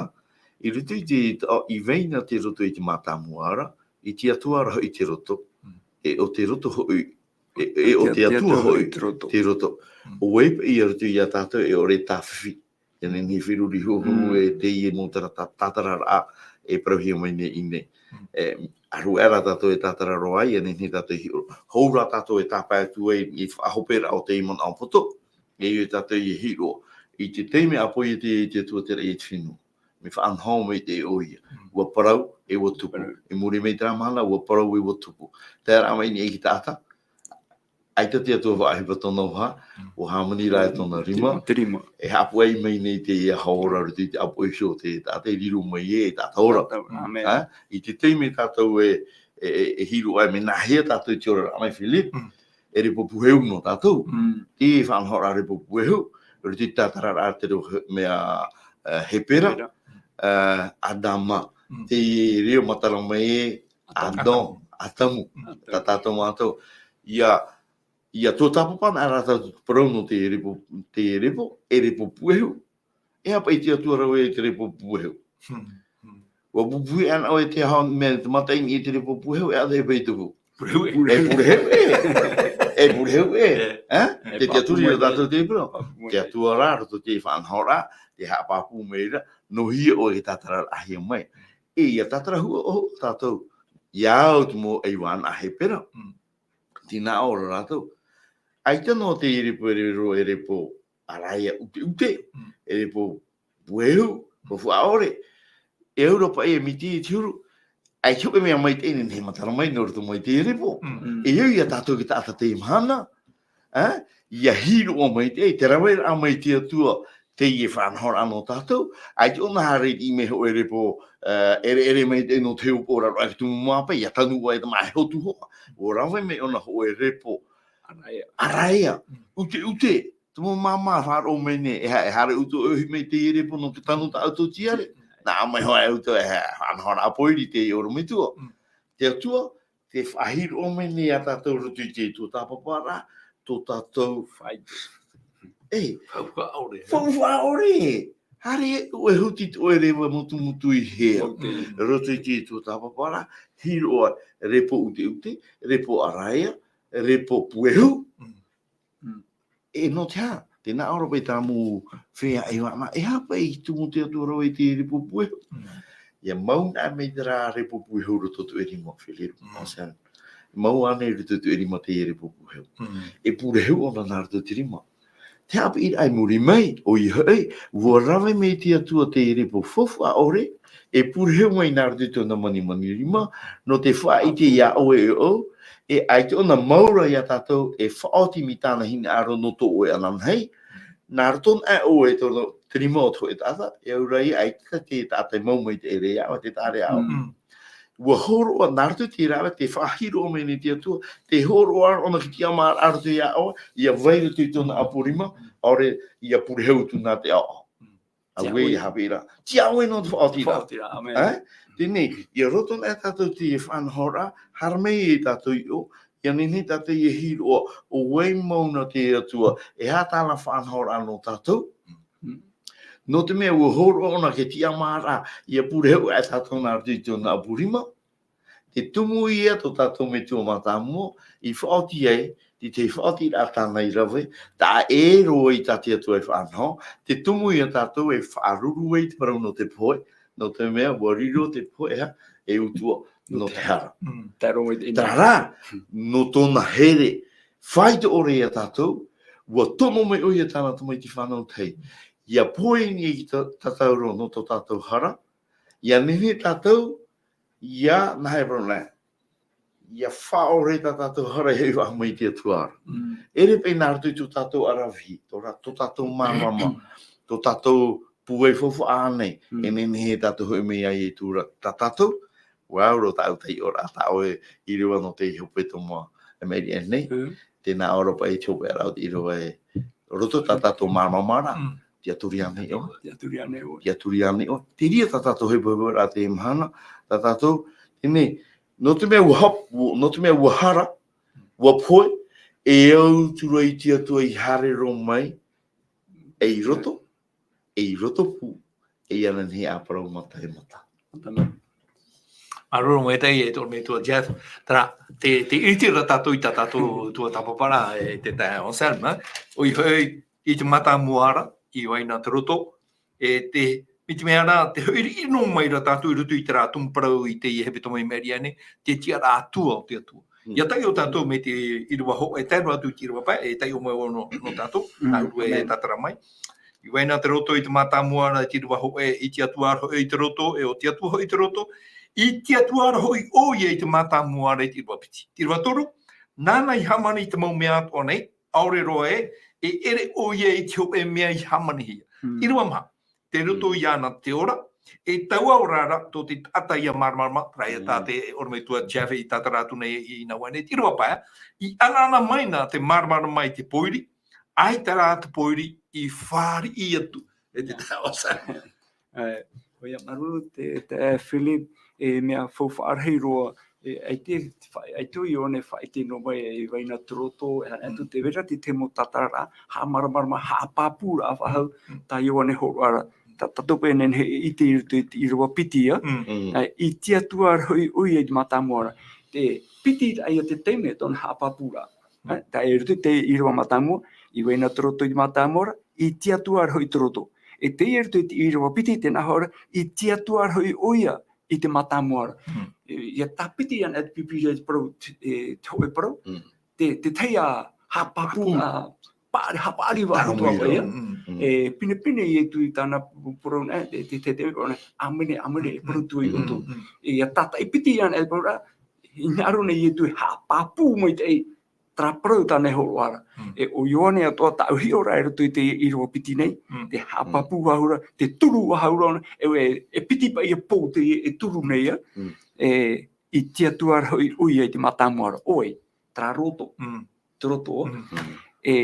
i roto i te, i vai na te roto i te mātāmua ra, i te Atua ra hoʻi te roto, Mm. e ʻo te roto hoʻi, e, e ʻo te Atua hoʻi te roto. Mm. ʻO vai paʻi i roto ia tātou e ʻore tāfifi. ʻIa nehenehe e feruri huhuru Mm. e teie mau tāra-, tā-, tātararaʻa e parauhia mai nei i ʻō nei. Mm. E, ʻaru aʻe rā tātou e tātara roa ai, ʻia nehenehe tātou e hiʻo. Hou rā tātou e tāpae atu ai i te faʻahoperaʻa o te manaʻo poto. E ʻia tātou e hiʻo. I te taime ʻa poʻi te, te Atua terā i te fenua. Mea faʻanaho maitaʻi ʻoia. Mm. ʻUa parau, e ʻua tupu. Parau. I muri mai terā mahana, ʻua parau, e ʻua tupu. Tae ra mai nei i te taʻata. ʻAita te Atua faʻaʻohipa tōna vaha, Mm. ʻua hāmani rā e tōna rima. Te rima. E haʻapuaʻi mai nei teie hau ora roto i te ʻāpoʻi iho o te taʻata e riro mai ē, e taʻata ora. Taʻata ora, ʻāmene. Ā, i te taime tātou e, e, e, e hiʻo ai mea nāhea tātou i te oraraʻa mai, Philip. Mm. E repo pūheu nō tātou. Mm. Te faʻanahoraʻa repo pūheu, roto i te tātararaʻa te reo he-, mea, ā, Hepera, Hepera. Ā, Adama. Mm. Te reo matara mai ē, Adamu. Adamu, Adamu. Mm. Tā tātou mātou. ʻIa, ʻia tuatāpapa ana rā tātou te parau nō te repo, te repo, e repo pūheu. E aha paʻi te Atua rave i te repo pūheu? Hmm, hmm. ʻUa pupuhi ana ʻoe te aha mea te mataʻi i te repo pūheu, e aha e paʻi tupu? Pūheu ē. E pūheu ē. E pūheu ē. E. Ā? E Te, te pāpū Atua mai ra tātou te parau. Pāpū mai. Te Atua rā, roto i te faʻanahoraʻa, tē haʻapāpū mai ra, nō hea ʻoe e tātarahia mai. E, ʻia tātarahia hoʻi tātou. ʻIa au te mau ʻaivaʻa nā Hepera. Mm. Tē nā ʻō ra rātou. ʻAita noa te repo, e riro, e repo ʻaraia ʻuteʻute, Mm. e repo pūheu, Mm. faufaʻa ʻore. E au ra paʻi e miti i te huru. ʻAita hoʻi mea maitaʻi e nehenehe e matara mai nō roto mai te repo. Mm. Mm. E au ia tātou te taʻata teie mahana. Ā? ʻIa hiʻo mai te, te raveraʻa mai te Atua, teie faʻanahoraʻa nō tātou, ʻaita ʻōna haere i te ʻimi hōʻē repo, ā, ʻereʻere mai te, nō te hōpoʻa ra roa i te tumu māpae, ʻia tanu ʻoe i te māʻa e hotu hoʻi. ʻUa rave mai ʻōna hōʻē repo ʻaraia. ʻAraia. Mm. ʻUteʻute. Te mau māmā faʻaroʻo mai nei, e ha-, e haere ʻoutou e ʻohi mai teie repo nō te tanu tā ʻoutou tiare. Mm. Nā ʻō mai hoʻi ʻoutou e ha-, faʻanahoraʻa pōiri teie ʻorometua. Mm. Te Atua, tē faʻahiʻo mai nei ia tātou roto i te tuatāpaparaʻa, tō tātou faʻaʻite. E. Faufaʻa ʻore. Faufaʻa ʻore. Haere ʻoe e huti ʻoe reva mutumutu i hea. Ok. Roto i te tuatāpaparaʻa, hiʻo ʻoe repo ʻuteʻute, repo ʻaraia, repo pūheu. Mm. Mm. E nō te aha, tē nā ʻō ra paʻi tāmau feiā ʻaivaʻa, e aha paʻi i tumu te Atua rave i te repo pūheu. Mm. ʻIa mau anaʻe mai terā repo pūheu roto i te rima, Philip. Mm. Ānei. Mau anaʻe i roto i te rima teie repo pūheu. Mm. E pūreheu ʻōna nā roto i te rima. Te haʻapiʻiraʻa i muri mai, ʻoia hoʻi, ʻua rave mai te Atua te repo faufaʻa ʻore, e pūreheu mai nā roto i tōna manimani rima, nō te faʻaʻite ia ʻoe e ʻou, e ʻaita ʻōna mau ra ia tātou e faʻaoti mai tāna hinaʻaro nō tō ʻoe ananahi, nā roto nā ʻoe tō te rima o te hōʻē taʻata, e au ra ia ʻaita te taʻata e mau mai te ʻere ia ʻoe, te taʻata ʻaʻau. Mm. ʻUa hōroʻa, nā roto i te rave, tē faʻahiʻo mai nei te Atua, tē hōroʻa ʻōna i te tiʻamāraʻa roto ia ʻoe, ʻia vai roto i tōna ʻaporima, ʻaore ʻia pūreheu atu nā te ʻaʻau. Mm. Auē, ʻia haʻapiʻi ra. Tiʻa ʻoe nō te faʻaotiraʻa. Faʻaotiraʻa, āmene. Ā? Teie, ʻia roto na tātou i te faʻanahoraʻa, haere mai e tātou i ʻō, ʻia nehenehe tātou ʻia hiʻo, ʻo vai mau na te Atua, e aha tāna faʻanahoraʻa nō tātou. Mm. Nō te mea ʻua hōroʻa ʻōna i te tiʻamāraʻa, ʻia pūreheu aʻe tātou nā roto i tōna ʻaporima. Te tumu ia tō tātou Metua mātāmua, i faʻaoti ai, te tahi faʻaotiraʻa tāna i rave, taʻa ʻē roa i tā te Atua e faʻanaho, te tumu ia tātou e faʻaruru ai te parau nō te pohe, nō te mea, ʻua riro te pohe, e utua, nō te hara. Mm, tae roa mai te ʻimi. Terā rā, nō tōna here, faʻaitoito ʻore ia tātou, ʻua tono mai ʻoia i tāna tamaiti fānau tahi. ʻIa pohe i niʻa i tā-, tātou roa nō tō tātou hara, ʻia nehenehe tātou, ʻia, nā hea e parau nei. ʻIa faʻaʻore tā tātou hara e faʻaʻite mai i te Atua ra. Mm. ʻEre paʻi nā roto i tō tātou ʻaravihi, tō rā-, tō tātou māramarama, tō tātou pūai faufaʻa nei, Mm. e nehenehe tātou e hoʻi mai ai i tua ra tā tātou, ʻua au roa tāʻu taiʻoraʻa, tā ʻoe i rave nō te hope tomoa, e Mary Ann nei, Mm. tēnā ʻō ra paʻi te hopeʻa ra o te ʻīrava e roto tā tātou māramarama ra, Mm. tiʻaturi ānei ʻoe. Tiʻaturi ānei ʻoe. Tiʻaturi ānei ʻoe. Terā tā tātou hepohepo ra te mahana, tā tātou, teie, nō te mea ʻua hap-, nō te mea ʻua hara, ʻua pohe, e au atu ra i te Atua i haere roa mai, e i roto, e i roto pū, e ʻia nehenehe e parau mata e mata. Māuruuru maitaʻi e te ʻorometua Jeff. Terā, te, te ʻite ra tātou i tā tātou tuatāpaparaʻa, e te taeaʻe Anselme, ʻoia hoʻi i te mātāmua ra, i vai na te roto, e te, mai te mea ra, tē hoʻi riʻi noa mai ra tātou i roto i terā tumu parau i teie hepetoma i Mary Ann nei, te tiʻaraʻa Atua o te Atua. Mm. ʻIa taiʻo tātou mai te ʻīrava hōʻē, tae noa atu i te ʻīrava pae, e taiʻo mai ʻō nō, nō tātou, Mm. nā ʻō e Amen. Tātara mai. I vai na te roto i te mātāmua ra i te ʻīrava hōʻē, i te Atua ra hoʻi i te roto, e ʻo te Atua hoʻi i te roto, i te Atua ra hoʻi ʻoia i te mātāmua ra i te ʻīrava piti. Te ʻīrava toru, nāna i hāmani i te mau mea atoʻa nei, ʻaore roa ē, e ʻere ʻoia i te hōʻē mea i hāmanihia. Mm. ʻĪrava maha, tei roto Mm. iāna te ora, e taua ora ra tō te taʻata ʻia māramarama, terā ia tā Mm. te ʻorometua Jeff i tātara atu nei i nā vāhi nei, te ʻīrava pae, i ʻanaʻana mai na te māramarama i te pōiri, ʻaita rā te pōiri i fāriʻi atu, e te taʻata. E, ʻoia, māuruuru te, te, e, Philip, e, mea faufaʻa rahi roa, e, ʻaita, fa-, ʻaita ʻo Ioane faʻaʻite noa mai, e, i vai na te roto, e, Mm. atu te vera te, te mau tātara, haʻamāramarama, haʻapāpūraʻa faʻahou, Mm. tā Ioane hōroʻa ra. Tā, tātou paʻi e nehenehe e ʻite i roto i te ʻīrava piti, ā? Mm. Mm. E, i te Atua ra hoʻi ʻoia i te mātāmua ra. Te piti ra ia te taime tōna haʻapāpūraʻa. Mm. Ā, tā i roto i te ʻīrava mātāmua, i vai na te roto i te mātāmua ra, i te Atua ra hoʻi te roto. E tei roto i te ʻīrava piti, tē nā hea ra, i te Atua ra hoʻi ʻoia i te mātāmua ra. Mm. E, ʻia tāpiti ana te Pīpīria i te parau, e, te hōʻē parau. Mm. Te, te tahi ā haʻapāpū, Pāpū. ā, paʻari, haʻapaʻari vau Tāmau atu ā ia. Mm, mm. E, pinepine Ietu i tāna parau nā, te, te, te, te, ʻāmene, ʻāmene, e parau atu ai Mm, ʻoutou. mm. E, ʻia tātaʻi piti ana e parau ra, i hinaʻaro nei Ietu e haʻapāpū maitaʻi, terā parau tāna e hōroʻa ra. Mm. E, ʻo Ioane atoʻa tāʻu hiʻo ra i roto i te ʻīrava piti nei, Mm. te haʻapāpū vau ra, te turu vau ra, e, e, e piti paʻi e pou te, e turu nei, ā. Mm. E, i te Atua ra hoʻi ʻoia i te mātāmua ra. ʻOi, terā roto. Mm. Te roto. Mm. Mm. E,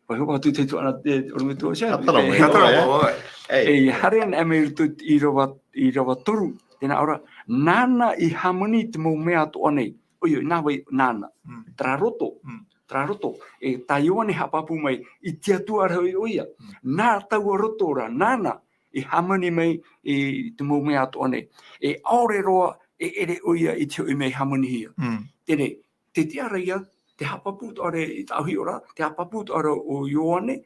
vai hoʻi atu te tuatāpaparaʻa te ʻorometua Jeff. Tātara mai, E, tātara mai, e. mai. Ei. E, haere ana mai roto i te ʻīrava, ʻīrava toru, tē nā ʻō ra, nāna i hāmani i te mau mea atoʻa nei. ʻOia, nā vai nāna. Mm. Terā roto. Mm. Terā roto. E, tā Ioane haʻapāpū mai, i te Atua ra hoʻi ʻoia. Mm. Nā taua roto ra, nāna i hāmani mai i te mau mea atoʻa nei. E ʻaore roa, e ʻere ʻoia i te hōʻē mea i hāmanihia. Mm. Teie, te tiʻa ra ia, te haʻapāpū atoʻa ra i tāʻu hiʻo ra, te haʻapāpū atoʻa ra o Ioane,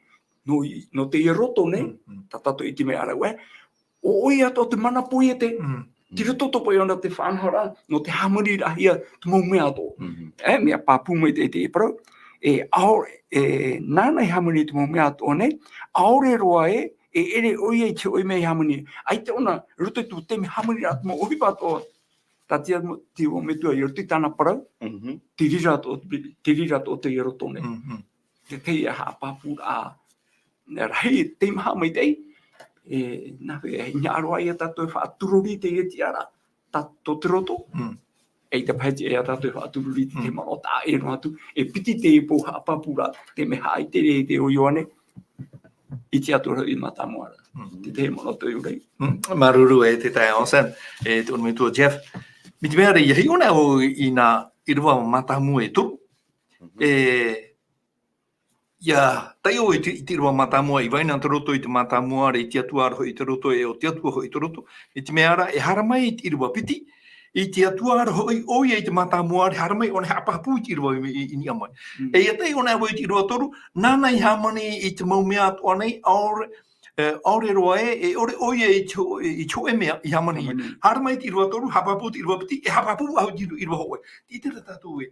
nō, nō teie roto nei, Mm, mm. tā tātou i te mea ra ē, ʻo ʻoia atoʻa te mana poiete, Mm. tei roto atoʻa paʻi iāna te faʻanahoraʻa, nō te hāmaniraʻahia te mau mea atoʻa. Mhm. E, mea pāpū mai te, te parau, e, ʻaore, e, nāna i hāmani i te mau mea atoʻa nei, ʻaore roa ē, e ʻere ʻoia i te hōʻē mea i hāmani. ʻAita ʻōna, i roto i te taime hāmaniraʻa te mau ʻohipa atoʻa, tā te, te ʻorometua, i roto i tāna parau, Mhm. te reira atoʻa, te reira atoʻa teie roto nei. Mhm. Te, teie haʻapāpūraʻa, rahi, teimaha maitaʻi, e, nā, e, hinaʻaro ia tātou e faʻatururi i teie tiʻaraʻa, tā, tō te roto. Mm. ʻAita paʻi e tiʻa ia tātou e faʻatururi i te Mm. manaʻo tāʻē noa atu, e piti teie pou haʻapāpūraʻa, te mea haʻaʻite ra te ʻo Ioane, i te Atua ra hoʻi mātāmua ra. Mm. Te, te manaʻo tō Ioane. Mm. Māuruuru e te taeaʻe Anselme, e te ʻorometua Jeff. Mai te mea ra, ʻia hiʻo na vau i nā ʻīrava mātāmua e toru. Mhm. E, ʻia taiʻo i te, i te ʻīrava mātāmua, i vai na te roto i te mātāmua, i te Atua ra hoʻi te roto, e ʻo te Atua hoʻi te roto. Mai te mea ra, e haere mai i te ʻīrava piti, i te Atua ra hoʻi ʻoia i te mātāmua, e haere mai ʻōna e haʻapāpū i te ʻīrava i, i, i niʻa mai. Mm. E ʻia taiʻo na vau i te ʻīrava toru, nāna i hāmani i te mau mea atoʻa nei, ʻaore, e, ʻaore roa ē, e ʻore ʻoia i te hō-, i te hōʻē mea i hāmani. Hāmani. Haere mai i te ʻīrava toru, haʻapāpū i te ʻīrava piti, e haʻapāpū faʻahou i te ʻīrava hōʻē. Te, te, te tātou ē.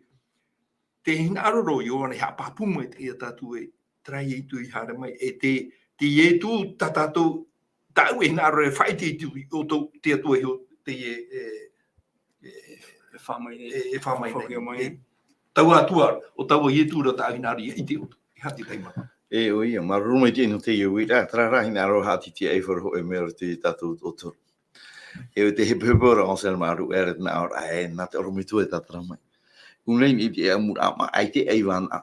Te hinaʻaro ra ʻo Ioane, haʻapāpū mai te, ia tātou ē, terā Ietu i haere mai, e te, te Ietu tā tātou, tāʻu e hinaʻaro e faʻaʻite i te, i ʻoutou, te Atua iho, te, e, e, e, e fā mai nei. E, e fā mai nei. Faufaʻa mai. E, taua Atua, ʻo taua Ietu ra tāʻu hinaʻaro i ʻite i ʻoutou. E aha te taime? E, ʻoia, māuruuru maitaʻi nō teie uiraʻa, terā rā hinaʻaro haʻatītīʻaifaro hōʻē mea ra te tātou ʻōtoʻa. E te hepohepo ra, Anselme, māuruuru e te nā ʻō ra, e, nā te ʻorometua e tātara mai. Ua nei i te ʻamuraʻa, ʻaita e ʻaivanaʻa.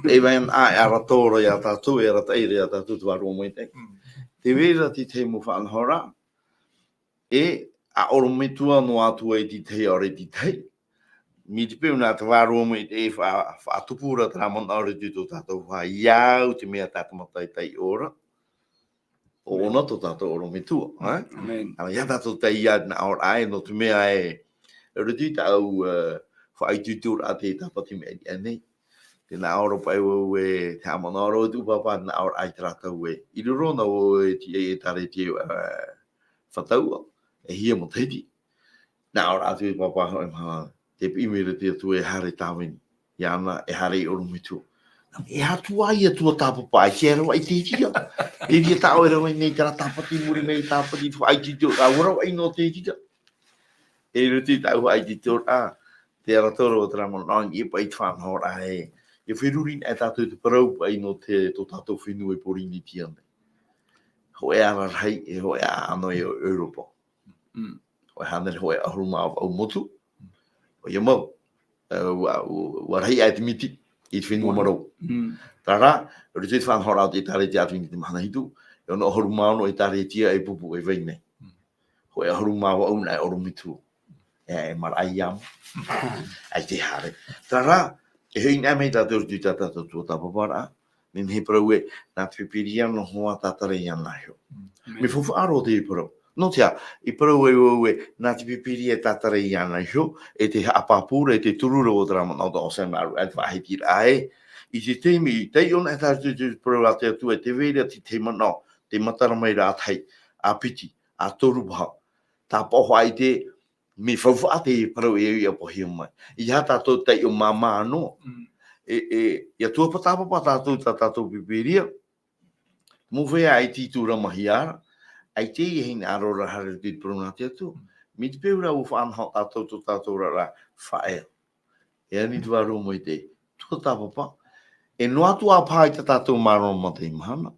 E ʻaivanaʻa e arataʻi ra iā tātou, e arataʻi ra iā tātou te Vārua Maitaʻi. Mm. Tē vai ra te tahi mau faʻanahoraʻa, e ʻorometua noa atu ai te tahi, ʻaore te tahi. Mai te peu nā te Vārua Maitaʻi e fa-, faʻatupu ra terā manaʻo i roto i tō tātou faʻaau, te mea tā te Maitaʻi ora. ʻO ʻōna tō tātou ʻorometua, ē? ʻĀmene. Ā, ʻia tātou taiʻo i te nā ʻōraʻa ē, nō te mea ē, i roto i tāʻu, ē, faʻaitoitoraʻa te tāpati i maʻiri aʻe nei. Tē nā ʻō ra paʻi vau ē, te haʻamanaʻo ra vau e tuʻu pāpā, nā ʻōraʻa i terā tau ē. I riro na vau e tiʻa i te ʻĒtārētia, ē, Fataua, e hia matahiti. Nā ʻō ra atu e pāpā hoʻi mahana, tē piʻi mai ra te Atua e haere tāvini. Iāna, e haere i ʻorometua. E aha atu ā ia tuatāpapa, ʻaita e rave i te reira. Te reira tā ʻoe e rave nei terā tāpati i muri mai, tāpati faʻaitoito, ʻua rave noa i te reira. E i roto i tāʻu faʻaitoitoraʻa, te arataʻi ra o terā manaʻo, ʻia paʻi te faʻanahoraʻa ē. ʻIa feruri anaʻe tātou i te parau paʻi nō te, tō tātou fenua i Pōrīnetia nei. Hōʻē ara rahi, e hōʻē ʻāʻano e o ʻEuropa. Mm. Hōʻē hānere hōʻē ʻahuru mā vaʻu motu. ʻOia mau. Ē, ʻua, ʻua, ʻua rahi aʻe te miti i te fenua marau. Mm. Terā rā, i roto i te faʻanahoraʻa o te ʻĒtārētia Adventist i te mahana hitu, e ono ʻahuru mā ono ʻĒtārētia e pupu e vai nei. Mm. Hōʻē ʻahuru mā vaʻu nā e ʻorometua. E, e maraʻa iāna. ʻAita e haere. Terā rā, e hoʻi anaʻe mai tātou i roto i tā tātou tuatāpaparaʻa. Nehenehe e parau ē, nā te Pīpīria noa tātara iāna iho. Mm. Mea faufaʻa roa te parau. Nō te aha, i parau ai vau ē, nā te Pīpīria e tātara iāna iho, e te haʻapāpū ra, e te turu ra o terā manaʻo tā ʻoe e hinaʻaro atu i te faʻahitiraʻa ē. I te taime, i taiʻo anaʻe tātou i te parau a te Atua, tē vai ra te tahi manaʻo, tē matara mai ra ā tahi, ā piti, ā toru paha. Tāpaʻo faʻaʻite, mea faufaʻa te parau e au ʻia pāhono mai. ʻEiaha tātou taiʻo māmā noa. Mm. E, e, ʻia tuatāpapa tātou tā tātou Pīpīria. Mau feiā e tītūramahia ra. ʻAita e hinaʻaro ra haere i te parau nā te Atua. Mai te peu rā ʻua faʻanaho tātou tō tātou oraraʻa faʻaea. E ani te Vārua Maitaʻi, tuatāpapa. E noa atu ā paha i tā tātou mārō mā teie mahana.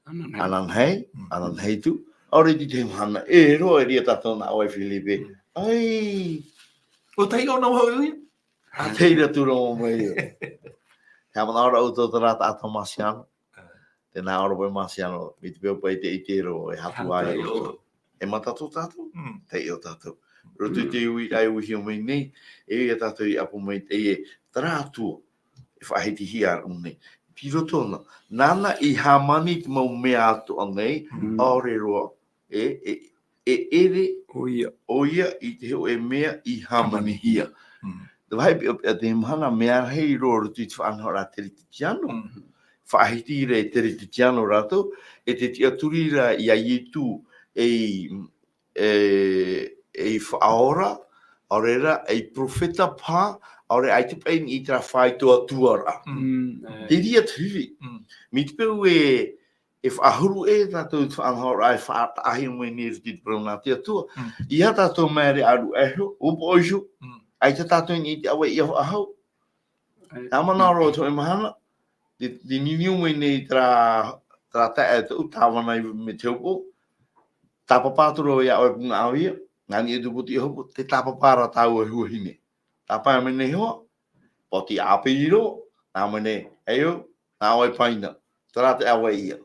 Ananahi. Ananahi, mm, ananahi atu. ʻAore i te mahana, e roa i reira tātou nā ʻoe Filipe. Mm. Ai. ʻO taiʻo noa vau ia. ʻA taiʻo atu ra mai ia. Te haʻamanaʻo ra ʻoutou terā taʻata Masiano. Tē nā ʻō ra paʻi Masiano, mai te peu paʻi te ʻite roa, e hatu ai. Hatu ai, ʻo. E mata tō tātou, mm, taiʻo tātou. Roto i te uiraʻa e uihio mai nei, e ui ia tātou i ʻapo mai te, e terā Atua, e faʻahitihia ra nei. Tei roto na, nāna i hāmani te mau mea atoʻa nei, mm, ʻaore roa, e, e, e ʻere, ʻoia, ʻoia i te hōʻē mea i hāmanihia. Mm. Te vāhi piʻopiʻo teie mahana, mea rahi roa roto i te faʻanahoraʻa Teretitiano. Mm. Faʻahiti ra e Teretitiano rātou, e te tiʻaturi ra iā Ietu ei, e, ei faʻaora, ʻaore ra, ei perofeta paha, ʻaore ʻaita paʻi i terā faito atu ra. Mm. Mm. Te reira te fifi. Mm. Mai te peu e, e faʻahuru ʻē tātou i te faʻanahoraʻa e faʻataʻahia mai nei i te parau nā te Atua. Mm. ʻEiaha tātou māere ʻaruʻaʻe iho, ʻōpoʻo iho, mm, ʻaita tātou i niʻa i te ʻāvaʻe ʻia faʻahou. Ai. Nā mana roa te hōʻē mahana, te, te niuniu mai nei terā, terā taeaʻe tōʻu, tāvana i me te hopoʻo, tāpapa atu ra iā ʻoe punaʻauia, nā niʻa i tō poti hopoʻo, tē tāpapa ra tāua e huahine. Tāpae mai nei hoʻi, poti ʻāpī roa, nā mai nei, e au, nā ʻoe paina, terā te ʻāvaʻe ia.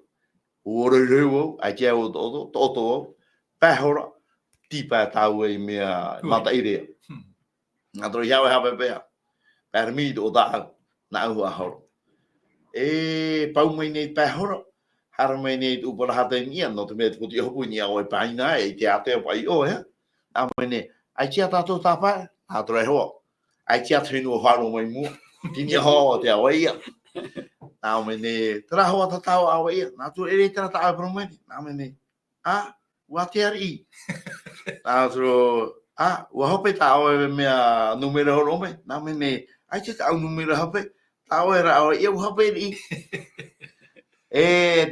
ʻUa rohirohi vau, ʻaita e au ʻotoʻoto, toʻotoʻo vau, pae hora, tīpae tāua i mea, ui, mataʻi ra. Hmm. Nā te reira ʻoe haʻapeʻapeʻa. Pae rā mai i tō tāʻau, nāʻu faʻahoro. E pau mai nei pae hora, haere mai nei tō paraha i niʻa, nō te mea te poti hopoʻo i niʻa ʻoe paina, e te ātea paʻi ʻoe, ē? Nā mai nei, ʻaita tātou tāpae, nā te reira hoʻi. ʻAita te fenua faʻaroʻo mai mua, tei niʻa hoʻi te ʻāvaʻe ia. Nā mai nei, terā hoʻi tā tāua ʻāvaʻe ia, nā te reira terā tāʻau e parau mai nei, nā mai nei. ʻĀ, ʻua ʻite ariʻi. Nā te reira, ʻā, ʻua hope tā ʻoe mea nūmera hōroʻa mai, nā mai nei, ʻaita tāʻau nūmera hope, tā ʻoe rā ʻāvaʻe ia ʻua hope ariʻi. E,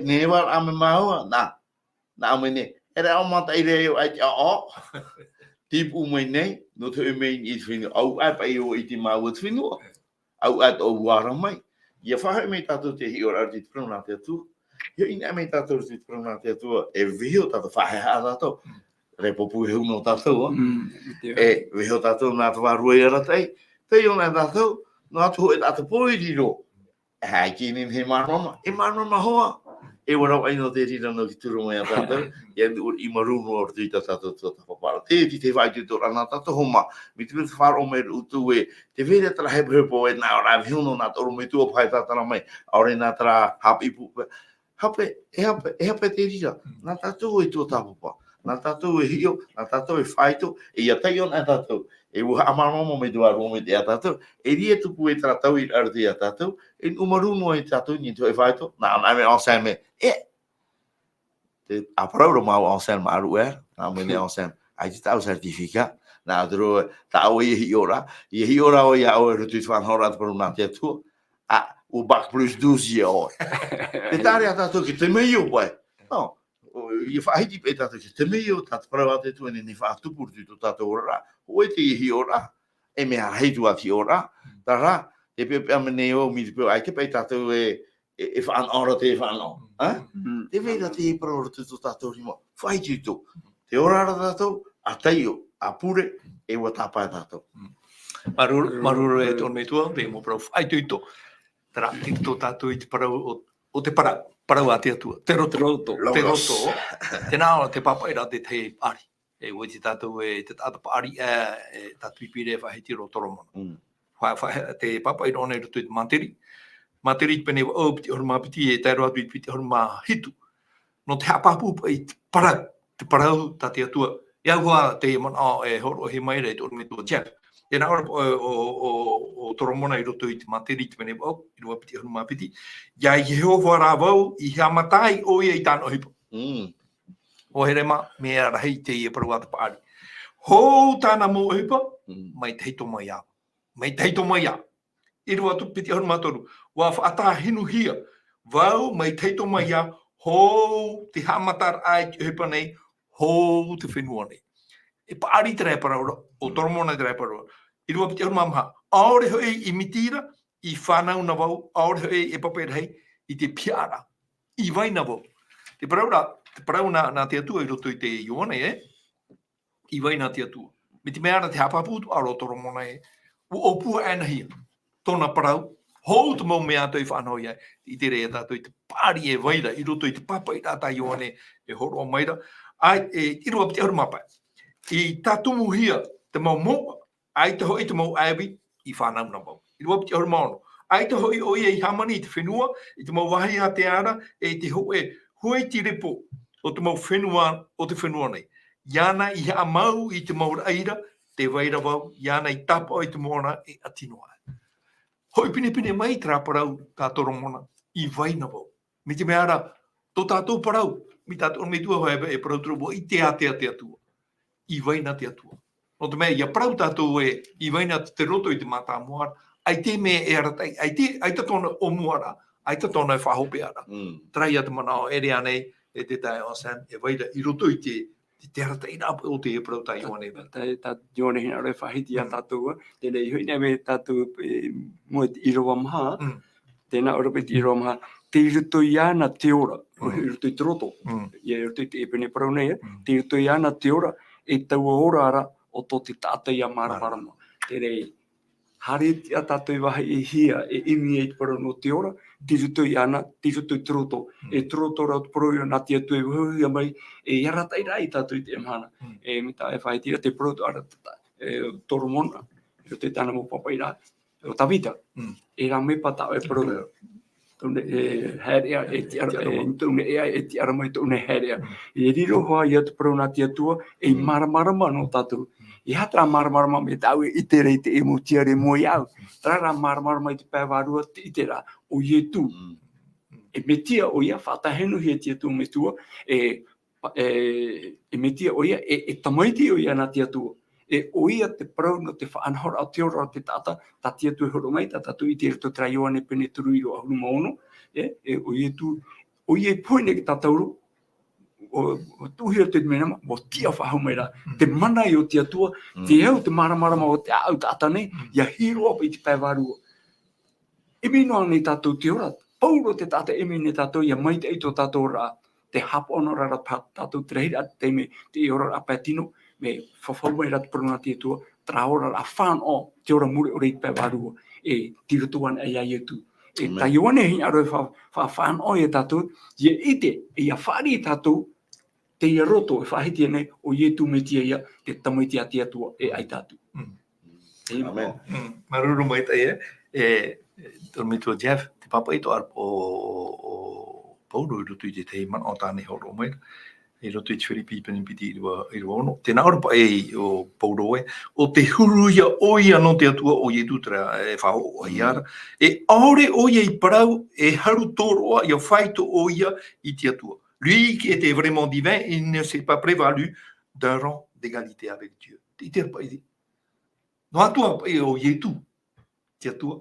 nehenehe ā mea māua, nā, nā mai nei, e rā ʻo mataʻi ra ʻoe ʻaita, ʻo, ʻo. Tei puʻu mai nei, nō te hoʻi mai i te fenua, ʻauaʻe paʻi ʻoe i te māua te fenua. ʻAuaʻe tō ʻoe ara mai. ʻIa faʻahoʻi mai tātou te hiʻoraʻa i te parau nā te Atua. ʻIa ʻinaʻi mai tātou i te parau nā te Atua, e vaiiho tātou, faʻahehaʻa tātou. Rēpopu e hau nō tātou, ā. Mm, ʻite. E vaiiho tātou nā te Vārua i arataʻi, Taiʻo na tātou, nō atu hoʻi tātou pō i riro. Hai ki nei he māramarama, e māramarama hoʻi. E ʻua rave ʻino te reira nō te turu mai ia tātou, ia nui i marū noa atu i tā tātou tuatāpapa. Te, te, te faʻaitoitoraʻa nā tātou homa, mai te mea te faʻaroʻo mai ra ʻoutou ē, tē vai ra terā hepohepo ē, nā ʻō ra e vaiiho noa nā te ʻorometua paʻi e tātara mai, ʻaore nā terā haʻapiʻi pū, hape, e hape, e hape te reira, nā tātou e tuatāpapa, nā tātou e hiʻo, nā tātou e faʻaitoito, e ʻia taiʻo na tātou, e ʻua haʻamāramarama mai te Vārua Maitaʻi ia tātou, e riro atu pū e terā tauiraʻa i roto ia tātou, e nuʻu marū noa ia tātou, nā te hōʻē faʻaitoito, nā, nā, me Anselme, e, te, ʻa parau ra māua Anselme, ʻa rue, nā, mai nei Anselme, ʻaita tāʻu certificat, nā, te roa, tāʻu e hiʻo ra, e hiʻo ra ʻoe ia ʻoe i roto i te faʻanahoraʻa te parau nā te Atua, ʻa, ʻua bac plus douze ia ʻoe. Te taʻa ra tātou ki te mea ʻo paʻi. Nō, ʻo, ʻia faʻahiti paʻi tātou ki te mea ʻo tā te parau a te Atua nei, nei faʻatupu i roto i tō tātou oraraʻa. Hōʻē te hiʻoraʻa, e mea rahi atu ā te hiʻoraʻa. Terā, te peʻapeʻa mea nei ʻo, mai te peu, ʻaita paʻi tātou e, e, e faʻanaho ra te faʻanaho. Ā? Mm. Tē vai ra te parau i roto i tō tātou rima. Faʻaitoito. Tē ora ra tātou, ʻa taiʻo, ʻa pure, e ʻua tāpae tātou. Mm. Māuruuru, māuruuru e te ʻorometua, te mau parau faʻaitoito. Terā, tei roto tātou i te parau o, o te parau, parau a te Atua. Te roto. Te roto. Logos. Te roto. Tēnā ʻo te pāpaʻiraʻa te tahi paʻari. E ʻua ʻite tātou e te taʻata paʻari, e, e tātou i pīhaʻi e faʻahiti ra ʻo Toromona. Mm. Fa-, fa-, te pāpaʻi ra ʻōna i roto i te Māteri. Māteri i te pene vaʻu, piti ʻahuru mā piti, e tae roa atu i te piti ʻahuru mā hitu. Nō te haʻapāpū paʻi i te parau, te parau tā te Atua. E au hoʻi te manaʻo e hōroʻahia mai ra e te ʻorometua Jeff. Tēnā ʻō ra, ʻo, ʻo, ʻo, ʻo Toromona i roto i te Māteri i te pene vaʻu, ʻīrava piti ʻahuru mā piti. ʻIa Iehova rā vau i haʻamata ai ʻoia i tāna ʻohipa. Mm. ʻO here mā, mea rahi teie parau a te paʻari. Hou tāna mau ʻohipa, Mm. mai te tahito mai iāʻu. Mai te tahito mai iāʻu. ʻĪrava atu piti ʻahuru mā toru. ʻUa faʻatāhinuhia vau mai te tahito mai iāʻu, hou te haʻamataraʻa i te ʻohipa nei, hou te fenua nei. E paʻari terā e parau ra, ʻo Toromona terā e parau ra. ʻĪrava piti ʻahuru mā maha. ʻAore hoʻi i miti ra, i fānau na vau, ʻaore hoʻi e pāpaʻi rahi, i te pihaʻa ra. I vai na vau. Te parau ra, te parau nā, nā te Atua i roto i te Ioane, e? I vai na te Atua. Mai te mea ra te haʻapāpū atoʻa ra ʻo Toromona ē, ʻua ʻōpua aʻenahia tōna parau, hou te mau mea atoʻa i faʻanaho iāna, i te reira tātou i te paʻari e vai ra, i roto i te pāpaʻiraʻa tā Ioane e hōroʻa mai ra, ʻa, e, ʻīrava piti ʻahuru mā pae. I tātumuhia te mau mouʻa, ʻaita hoʻi te mau ʻāivi i fānau na vau. ʻĪrava piti ʻahuru mā ono. ʻAita hoʻi ʻoia i hāmani i te fenua, i te mau vāhi ātea ra, e te hōʻē huaiti repo o te mau fenua, o te fenua nei. Iāna i haʻamau i te mau raʻi ra, tē vai ra vau, iāna i tāpaʻo i te moana e ʻati noa aʻe. Hoʻi pinepine mai terā parau tā Toromona, i vai na vau. Mai te mea ra, tō tātou parau, mai tā te ʻorometua hoʻi e parau atu ra, ʻua ʻite ātea te Atua. I vai na te Atua. Nō te mea, ʻia parau tātou ē, i vai na te roto i te mātāmua ra, ʻaita e mea e arataʻi, ʻaita, ʻaita tōna ʻōmuaraʻa, ʻaita tōna e faʻahopeʻaraʻa. Mm. Terā ia te manaʻo e ʻere ānei, e te taeaʻe Sam, e vai ra i roto i te, te, te arataʻiraʻa o te parau tā Ioane. Tā, tā Ioane hinaʻaro e faʻahiti ia Mm. tātou, ā, teie nei hoʻi nei mea tātou, e, mua i te ʻīrava maha, Mm. Tēnā ʻō ra paʻi te ʻīrava maha, tei roto iāna te ora, Mm. i roto i te roto. Mm. ʻIa, i roto i te pene parau nei, Mm. tei roto iāna te ora, e taua ora ra, ʻo tō te taʻata ʻia māramarama. Māramarama. Teie, haere atu ā tātou i vāhi e hia, e ʻimi ai te parau nō te ora, tei roto iāna, tei roto i te roto. Mm. E te roto ra te parau ia nā te Atua e vāhi mai, e arataʻi ra ia tātou i teie mahana. Mm. E mai tā e faʻahiti ra te parau atoʻa ra, e, Toromona, i roto i tāna mau pāpaʻiraʻa, ʻo Tavita. Mm. E rā mea paʻi tā e parau. Tō nei, e, haereʻa, e tiʻa ra, Tiʻa ra e, mai. Tō nei, e, e tiʻa ra mai tō nei haereʻa. Mm. E riro hoʻi ia te parau nā te Atua, e Mm. māramarama nō tātou. Mm. E aha terā māramarama mai tāʻu e ʻite ra i te mau tiare i mua iāʻu. Terā rā māramarama i te pae vārua te ʻite ra, ʻo Ietu. Mm. E Metia ʻoia, faʻatāhinuhia e te Atua Metua, e pa-, e, e Metia ʻoia, e, e tamaiti ʻoia nā te Atua. E ʻoia te parau nō te faʻanahoraʻa o te ora o te taʻata, tā te Atua e hōroʻa mai, tā tātou i ʻite i roto i terā Ioane pene toru ʻīrava ʻahuru mā ono, e, e ʻo Ietu, ʻoia e pohe nei ia tātou, ʻo, ʻo tuʻuhia te mea nā, ʻo tiʻa faʻahou mai ra. Mm. Te mana o te Atua, Mm. te au, te māramarama o te ʻāʻau taʻata nei, Mm. ʻia hiroʻa paʻi i te pae vārua. ʻImi noa nei tātou te ora, pauroa te taʻata ʻimi nei tātou, ʻia maitaʻi tō tātou ora, tē haʻapaʻo noa ra paʻi tātou te rahiraʻa te taime, te oraraʻa pae tino, mea fafau mai ra te parau nā te Atua, terā oraraʻa fānaʻo, te ora mure ʻore i te pae vārua, e tei roto anaʻe ia Ietu. E Amen. Taiʻo anaʻe e hinaʻaro e fa-, fa-, fānaʻo ia tātou, ia ʻite, ia fāriʻi tātou, teie roto e faʻahiti anaʻe, ʻo Ietu Metia ia, te Tamaiti a te Atua, e ʻaita atu. Mm. Amen. Amen. Mm. Māuruuru maitaʻi, e, e, Torometua Jeff, te pāpaʻi atoʻa o, o, o Paulo i roto i te tahi manaʻo tāna i hōroʻa mai, i roto i te Firipi pene piti ʻīrava, ʻīrava ono. Tē nā ʻō ra paʻi ʻo Paulo ē, ʻo tē huru ia ʻoia nō te Atua ʻo Ietu terā e faʻahoʻi ra. Mm. E ʻaore ʻoia i parau, e haru tōroʻa ia faito ʻoia i te Atua. Lui qui était vraiment divin, il ne s'est pas prévalu d'un rang d'égalité avec Dieu. Tē ʻite ra paʻi. Noa atu ā paʻi ʻo Ietu, te Atua.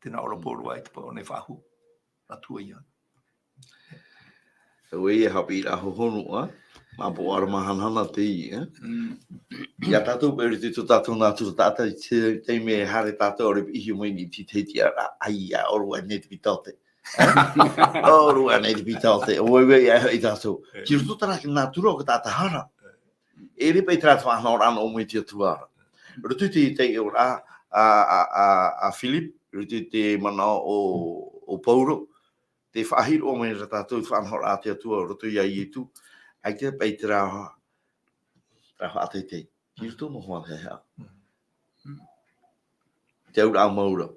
Tē nā ʻō ra Paulo ē te paʻi ʻōna e faʻahou. Atua ia. ʻUa ʻite e haʻapiʻiraʻa hohonu, ā? Māpō ara māhanahana teie, ā? Mm. Ia tātou paʻi i roto i tō tātou nātura taʻata i te, te mea e haere tātou ʻaore i piʻihia mai nei te, te, te, ā, ʻaita, ʻōrua nei te pitote. ʻŌrua nei te pitote. ʻOia, ʻoia, ʻoia, ʻoia tātou. Tei roto terā nātura o te taʻata hara. E ʻere paʻi terā faʻanahoraʻa nō mai te Atua ra. Roto i te, te ora, a, a, a, a Philip, roto i te manaʻo o, o Paulo, tē faʻahiroʻa mai ra tātou i te faʻanahoraʻa a te Atua, roto ia Ietu, ʻaita paʻi terā, terā faʻateitei. Tei roto noa te hea. Te auraʻa mau ra.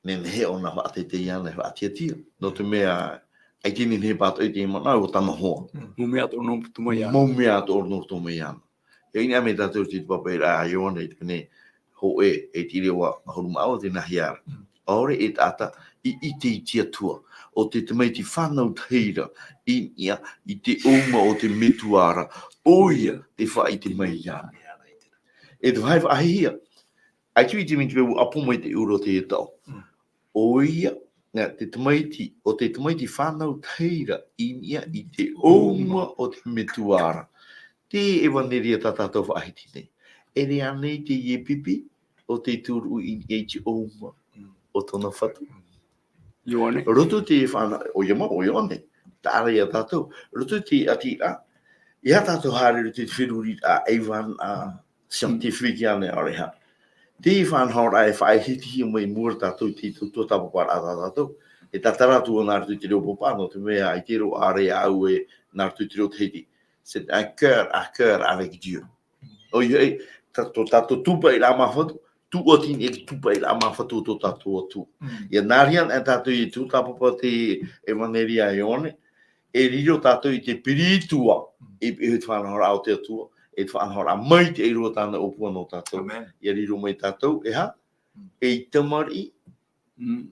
Nehenehe ʻōna e faʻateitei ana, e faʻatiatia. Nō te mea, ʻaita e nehenehe e pātoʻi i te manaʻo, ʻua tano hoa. Mm. Mau mea atoʻa nō roto mai ana. Mau mea atoʻa nō roto mai ana. E ʻinaʻi mai tātou i te pāpaʻiraʻa a Ioane i te pene hōʻē, e te ʻīrava ʻahuru mā iva, tē nā hea ra. Mm. ʻAore e taʻata i ʻite i te Atua, ʻo te Tamaiti fānau tahi ra, i niʻa i te ʻōuma o te Metua ra, ʻoia tē faʻaʻite mai ana. E te vāhi faʻahiahia, ʻaita i te mea te peu ʻapo mai te ʻura o te taʻo. Mm. ʻOia, nā, te Tamaiti, ʻo te Tamaiti fānau tahi ra, i niʻa i te ʻōuma o te Metua ra. Te ʻevaneria tā tātou faʻahiti nei. E ʻere ānei teie pipi, ʻo tei tūruʻi i niʻa i te ʻōuma, mm, o tōna Fatu. Mm. Ioane. Roto i te fāna-, ʻoia mau, ʻo Ioane. Taʻa ra ia tātou. Roto i te ʻati ra, ʻeiaha tātou haere roto i te feruriraʻa, ʻeiaha, ā, scientifique ānei, ʻaore hā. Te faʻanahoraʻa e faʻahitihia mai i mua ia tātou i te tuatāpaparaʻa tā tātou. E tātara atu nā roto i te reo pāpā, nō te mea ʻaita e riro ʻāreʻa ʻāuē nā roto i te reo Tahiti. C'est un cœur à cœur avec Dieu. ʻOia hoʻi, tā, tō tātou tūpaʻiraʻa mā Fatu, tūʻati nei te tūpaʻiraʻa mā Fatu o tō tātou Atua. Mm. ʻIa nā reira anaʻe tātou i tuatāpapa te ʻevaneria a Ioane, e riro tātou i te piritua, mm, i, i te faʻanahoraʻa o te Atua, i te faʻanahoraʻa maitaʻi roa tāna ʻōpua nō tātou. Amen. ʻIa riro mai tātou, e aha? Mm. Ei tamariʻi, mm,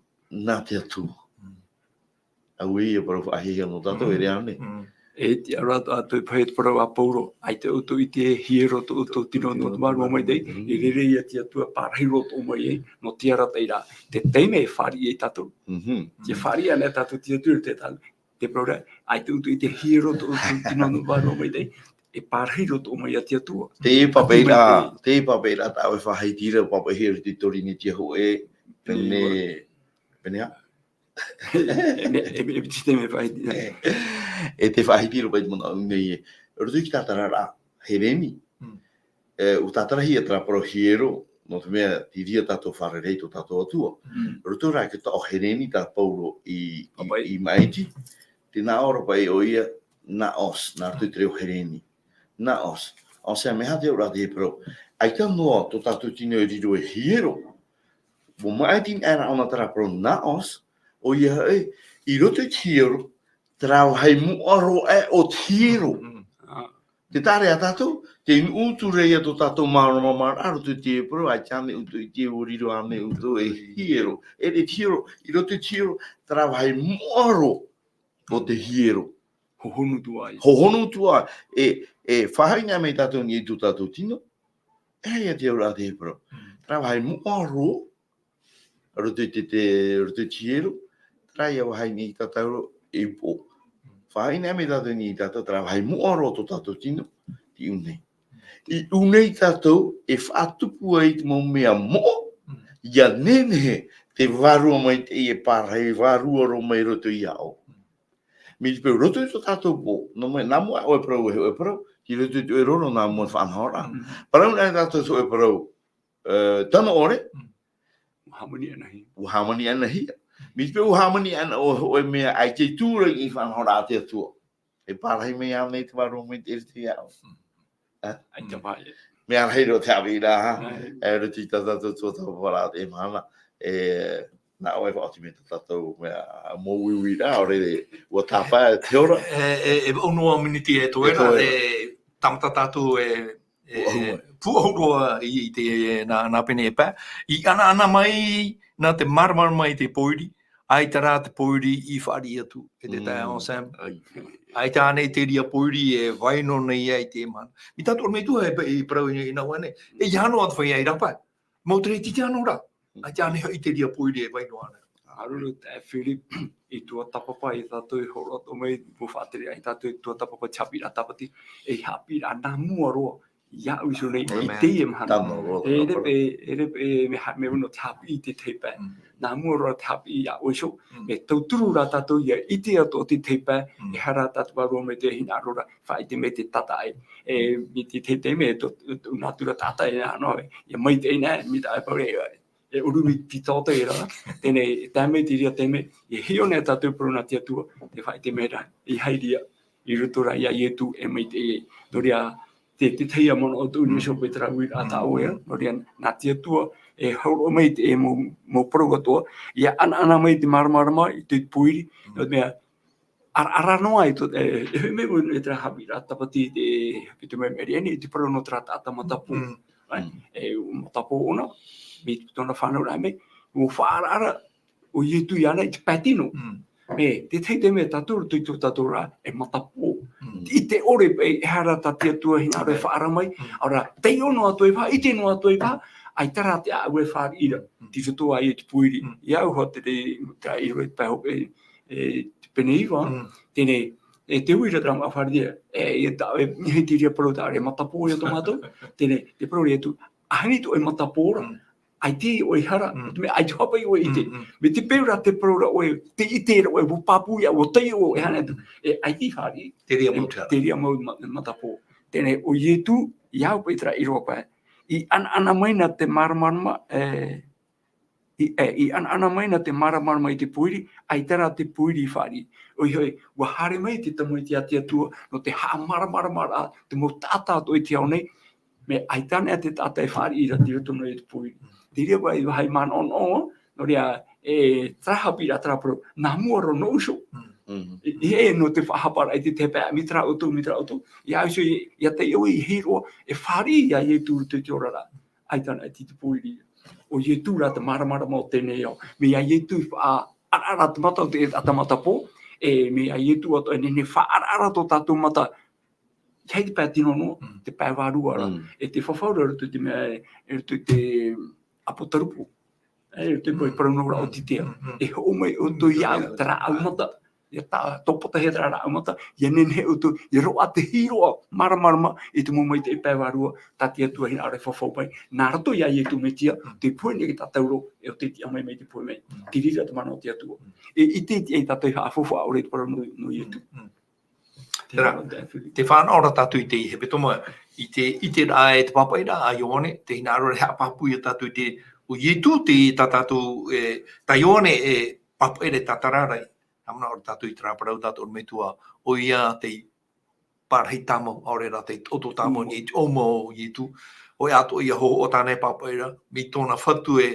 nā te Atua. Mm. ʻAuē ia parau faʻahiahia nō tātou, mm, e ʻere ānei. Mm. E te ara atu, atu e pahi te parau a Paulo, ʻaita ʻoutou i ʻite e hiero tō ʻoutou tino nō te Vārua Maitaʻi, mm, e rere ia te Atua e pārahi roa atoʻa mai ai, nō te arataʻiraʻa. Te taime e fāriʻi ai tātou. Mhm. Te fāriʻi anaʻe tātou te Atua i te taime. Te parau ra, ʻaita ʻoutou i ʻite e hiero tō ʻoutou tino nō te Vārua Maitaʻi, e pārahi roa atoʻa mai ia te Atua. Te pāpaʻiraʻa, te pāpaʻiraʻa tāʻu e faʻahiti ra, pāpaʻihia i te Torinetia hōʻē, pene, pene ā? E, e, e, e, te mea faʻahiti. E te faʻahiti roa paʻi te manaʻo nei ē. Roto i te tātararaʻa Hereni. Mm. E, ʻua tātarahia terā parau hiero, nō te mea, tei reira tātou e fārerei i tō tātou Atua. Mm. Roto rā i te taʻo Hereni tā Paulo i, i, pāpaʻi, i maʻiti, tē nā ʻō ra paʻi ʻoia, naos, nā roto i te reo Hereni. Naos. ʻAore rā, mea aha te auraʻa o te parau? ʻAita noa tō tātou tino e riro ei hiero. ʻUa maʻiti anaʻe ra ʻōna terā parau naos, ʻoia hoʻi, i roto i te hiero, terā vāhi moʻa roa aʻe o te hiero. Mm. Ā. Tē taʻa ra ia tātou, tē nuʻu atu ra ia tō tātou māramarama ra, roto i te parau, ʻaita ānei ʻoutou i ʻite ʻua riro ānei ʻoutou ei hiero. E te hiero, i roto i te hiero, terā vāhi moʻa roa o te hiero. Hohonu atu ā. Hohonu atu ā. E, e faʻahaʻi anaʻe mai tātou i niʻa i tō tātou tino. E ʻia te auraʻa o te parau. Mm. Terā vāhi moʻa roa, roto i te, te, roto i te hiero, terā ïa vāhi i niʻa ia tātou i upoʻo. Faʻahaʻi anaʻe mai tātou i niʻa ia tātou, terā vāhi moʻa roa o tō tātou tino, tei ʻū nei. I ʻū nei tātou e faʻatupu ai te mau mea moʻa, ʻia nehenehe te Vārua Maitaʻi e pārahi vārua roa mai roto ia ʻoe. Mai te peu i roto i tō tātou pō, nō mai, nā mua ʻoe parau, e hōʻē parau, i roto i te ʻoe roro nā mua faʻanahoraʻa. Mm. Parau nei tātou i te hōʻē parau, e, tano ʻore. Mm. Ua hāmani ʻanahi. Ua hāmani ʻanahi. Mai te peu ua hāmani ana ʻoe, hōʻē mea ʻaita i tū ra i faʻanahoraʻa a te Atua. E pārahi mai ānei te vārua mai te ʻere te ao. Mm. Ā? ʻAita paʻi. Mea rahi roa te haʻapiʻiraʻa, ā, e roto i tā tātou tuatāpaparaʻa i teie mahana, e, nā ʻoe e faʻaoti mai tā tātou mea mōuiuiraʻa, ʻaore rā, ʻua tāpae te hora. E, e, e vaʻu noa miniti e toe ra, e, tāmata tātou e, e, pūʻohu mai. Pūʻohu roa i, i te, nā, nā pene e pae. I ʻanaʻana mai, nā te māramarama i te pōiri, ʻaita rā te pōiri i fāriʻi atu, e te taeaʻe Sam. ʻAita ānei te reira pōiri e vai noa nei ai i teie mahana. Mai tā tō ʻorometua e, e parau i, i nā ʻō nei. E ʻia noa te feiā i rāpae. Mau te reira titi anō rā. ʻAita ānei hoʻi te reira pōiri e vai noa ana. Āruaru, e, Philip, i tuatāpapa ia tātou e hōroʻa atoʻa mai, ʻua faʻatere ai tātou i tuatāpapa te haʻapiʻiraʻa tāpati, e haʻapiʻiraʻa nā mua roa, iāʻu iho nei, i teie mahana. Tano roa. E rave, e rave, e mea ha-, mea nō te haʻapiʻi i te tahi pae. Mm. Nā mua roa te haʻapiʻi iāʻu iho. Mm. E tauturu rā tātou ʻia ʻite atoʻa i te tahi pae, mm, e aha rā tātou vārua mai te hinaʻaro ra, faʻaʻite mai te tātaʻi. E, mai te tahi taime, tō, tō, tō nātura tātaʻi, nā, nō, e, ʻia maitaʻi na, mai tā e parau, e, e ʻurumi te taote ra. Teie nei, e tae mai te reira taime, e hiʻo nei tātou parau nā te Atua, tē faʻaʻite mai ra, i haere ia, i roto rā ia Ietu e maitaʻi. Nō reira, te, te tahi ā manaʻo tōʻu nei, mm, Sope, terā uiraʻa tā ʻoe, mm, nō reira, nā te Atua, e hōroʻa mai te, e mau, mau parau atoʻa, ʻia ʻanaʻana mai te māramarama i te pōiri, mm, nō te mea, ʻaraʻara noa i tō, e, e hoʻi mai vau i terā haʻapiʻiraʻa tāpati te, i te mea, mea rave nei, i te parau nō terā taʻata matapō. Mm. Right? Mm. E, matapō ʻōna, mai tōna fānauraʻa mai, ʻua faʻaʻaraʻara ʻo Ietu iāna i te pae tino. Mm. E, te tahi taime tātou, roto i tō tātou ra, e matapō. Mm. I te ʻore paʻi, e aha rā tā te Atua hinaʻaro e faʻaara mai, mm, ʻaore rā, taiʻo noa atu ai paha, ʻite noa atu ai paha, ʻaita rā te ʻāʻau e fāriʻi ra, mm, i roto aʻe i te pōiri. Mm. Iāʻu hoʻi te, te, terā i roto i te pae hopeʻa, e, e, te pene iva, mm, teie nei, e te uira terā mau fāriʻi, e, e tā, e, e te reira parau tā, e matapō ia tō mātou, teie nei, te parau ra atu, ʻaita ʻoe matapō ra, mm, ʻaita ʻoe hara, mm, te mea ʻaita haʻapaʻo ʻoe i te, mm, mm, mai te peu rā te parau ra ʻoe, tē ʻite ra ʻoe, ʻua pāpū ia, ʻua taiʻo ʻoe, e aha atu, mm, e ʻaita i fāriʻi, te reira mau, e, te reira mau ma-, matapō. Teie nei, ʻo Ietu, iāʻu paʻi terā ʻīrava pae, i ʻanaʻana mai nā te māramarama, e, I, e, i ʻanaʻana mai nā te māramarama i te pōiri, ʻaita rā te pōiri i fāriʻi. ʻOia hoʻi, ʻua haere mai te tamaiti a te Atua, nō te haʻamāramaramaraʻa, te mau taʻata atoʻa i te ao nei, mea ʻaita anaʻe te taʻata e fāriʻi ra i roto noa i te pōiri. Te reira paʻi, ʻua haere manaʻonaʻo, nō reira, e, terā haʻapiʻiraʻa, terā parau, nā mua roa nōʻu iho. Mm. I, i, e, nō te faʻahaparaʻa i te, te pae, mai terā ʻoutou, mai terā ʻoutou. ʻIa au iho, ʻia taiʻo i, i hiʻo, e fāriʻi ia Ietu i roto i te oraraʻa. ʻAita anaʻe te, te pōiri. ʻO Ietu rā te māramarama o teie nei ao. Mea Ietu i faʻaʻaraʻara te mata o te, te taʻata matapō, e, mea Ietu atoʻa e nehenehe e faʻaʻaraʻara tō tātou mata, ʻeiaha te pae tino noa, mm, te pae vārua ra. Mm. E te fafau ra i roto i te mea, i roto i te Apotarupo. E, i roto i te, mm, parau nō ra ʻo Titea. Mm, mm. E hoʻo mai ʻoutou iāʻu, mm, te rāʻau mata. ʻIa tā, tōpatahia terā rāʻau mata, ʻia nehenehe ʻoutou, ʻia roaʻa te hiʻoraʻa māramarama i te mau maitaʻi pae vārua, tā te Atua hinaʻaro e fafau mai. Nā roto ia Ietu Metia, mm, tē pohe nei tātou ra, e ʻo tē tiʻa mai mai te pohe mai. Mm. Te reira te mana o te Atua. Mm. E, i te, i te, e tātou e faʻafaufaʻa ʻore i te parau nō, nō Ietu. Mm. Terā, te fānaʻo ra tātou i te hepetoma, i te, i te rā, e te pāpaʻiraʻa a Ioane, te hinaʻaro e haʻapāpū ia tātou i te, ʻo Ietu te, tā tātou, e, tā Ioane e pāpaʻi ra, e tātara ra, Haʻamanaʻo ra tātou i terā parau tā te ʻorometua, ʻoia te pārahi tāmau, ʻaore rā te taʻoto tāmau, mm, i te ʻoma o Ietu. ʻOia atoʻa ia hōhoʻa tāna e pāpaʻi ra, mai tōna fatu e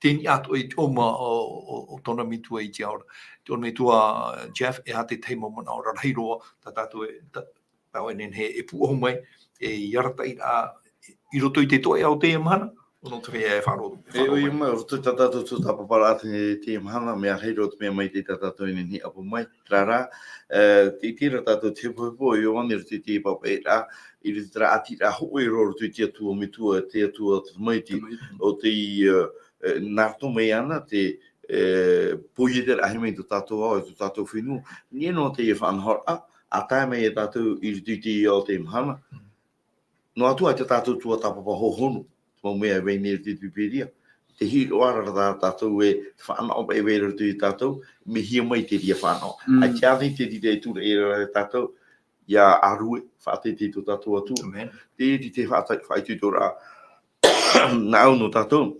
tini atoʻa i te ʻoma o, o, o tōna metua i te ao ra. Te ʻorometua Jeff, e aha te tahi mau manaʻo rarahi roa, tā tātou e, tā, tā ʻoe e nehenehe e pūʻohu mai, e, i arataʻiraʻa, i roto i te toeʻa o teie mahana, nō te feiā e faʻaroʻo. E, ʻoia mai, i roto i tā tātou tuatāpaparaʻa te, teie mahana, mea rahi roa te mea maitaʻi tā tātou e nehenehe e ʻapo mai, terā rā, e, te, terā tātou te hepohepo, e, ʻo Ioane i roto i te pāpaʻiraʻa, i roto i terā ʻātīraʻa hōʻē roa i roto i te Atua Metua, te Atua Tamaiti, Tamaiti, ʻo tei, e, e, nā roto mai iāna te, e, poieteraʻa mai i tō tātou ao, i tō tātou fenua. Nehenehe noa teie faʻanahoraʻa, ʻa tae mai ia tātou i roto i teie ao teie mahana. Mm. Noa atu ā tā tātou tuatāpapa hōhonu, te mau mea e vai nei i roto i te Pīpīria. te hiʻoraʻa ra tā tātou e faʻanaho paʻi e vai ra roto ia tātou, mea hia mai te reira faʻanaho. Mm. ʻAita ānei te reira e tūraʻi ra ia tātou, ʻia ʻārue, faʻateitei tō tātou Atua. Amen. Te, te, te faʻata-, faʻaitoitoraʻa nā ʻō nō tātou.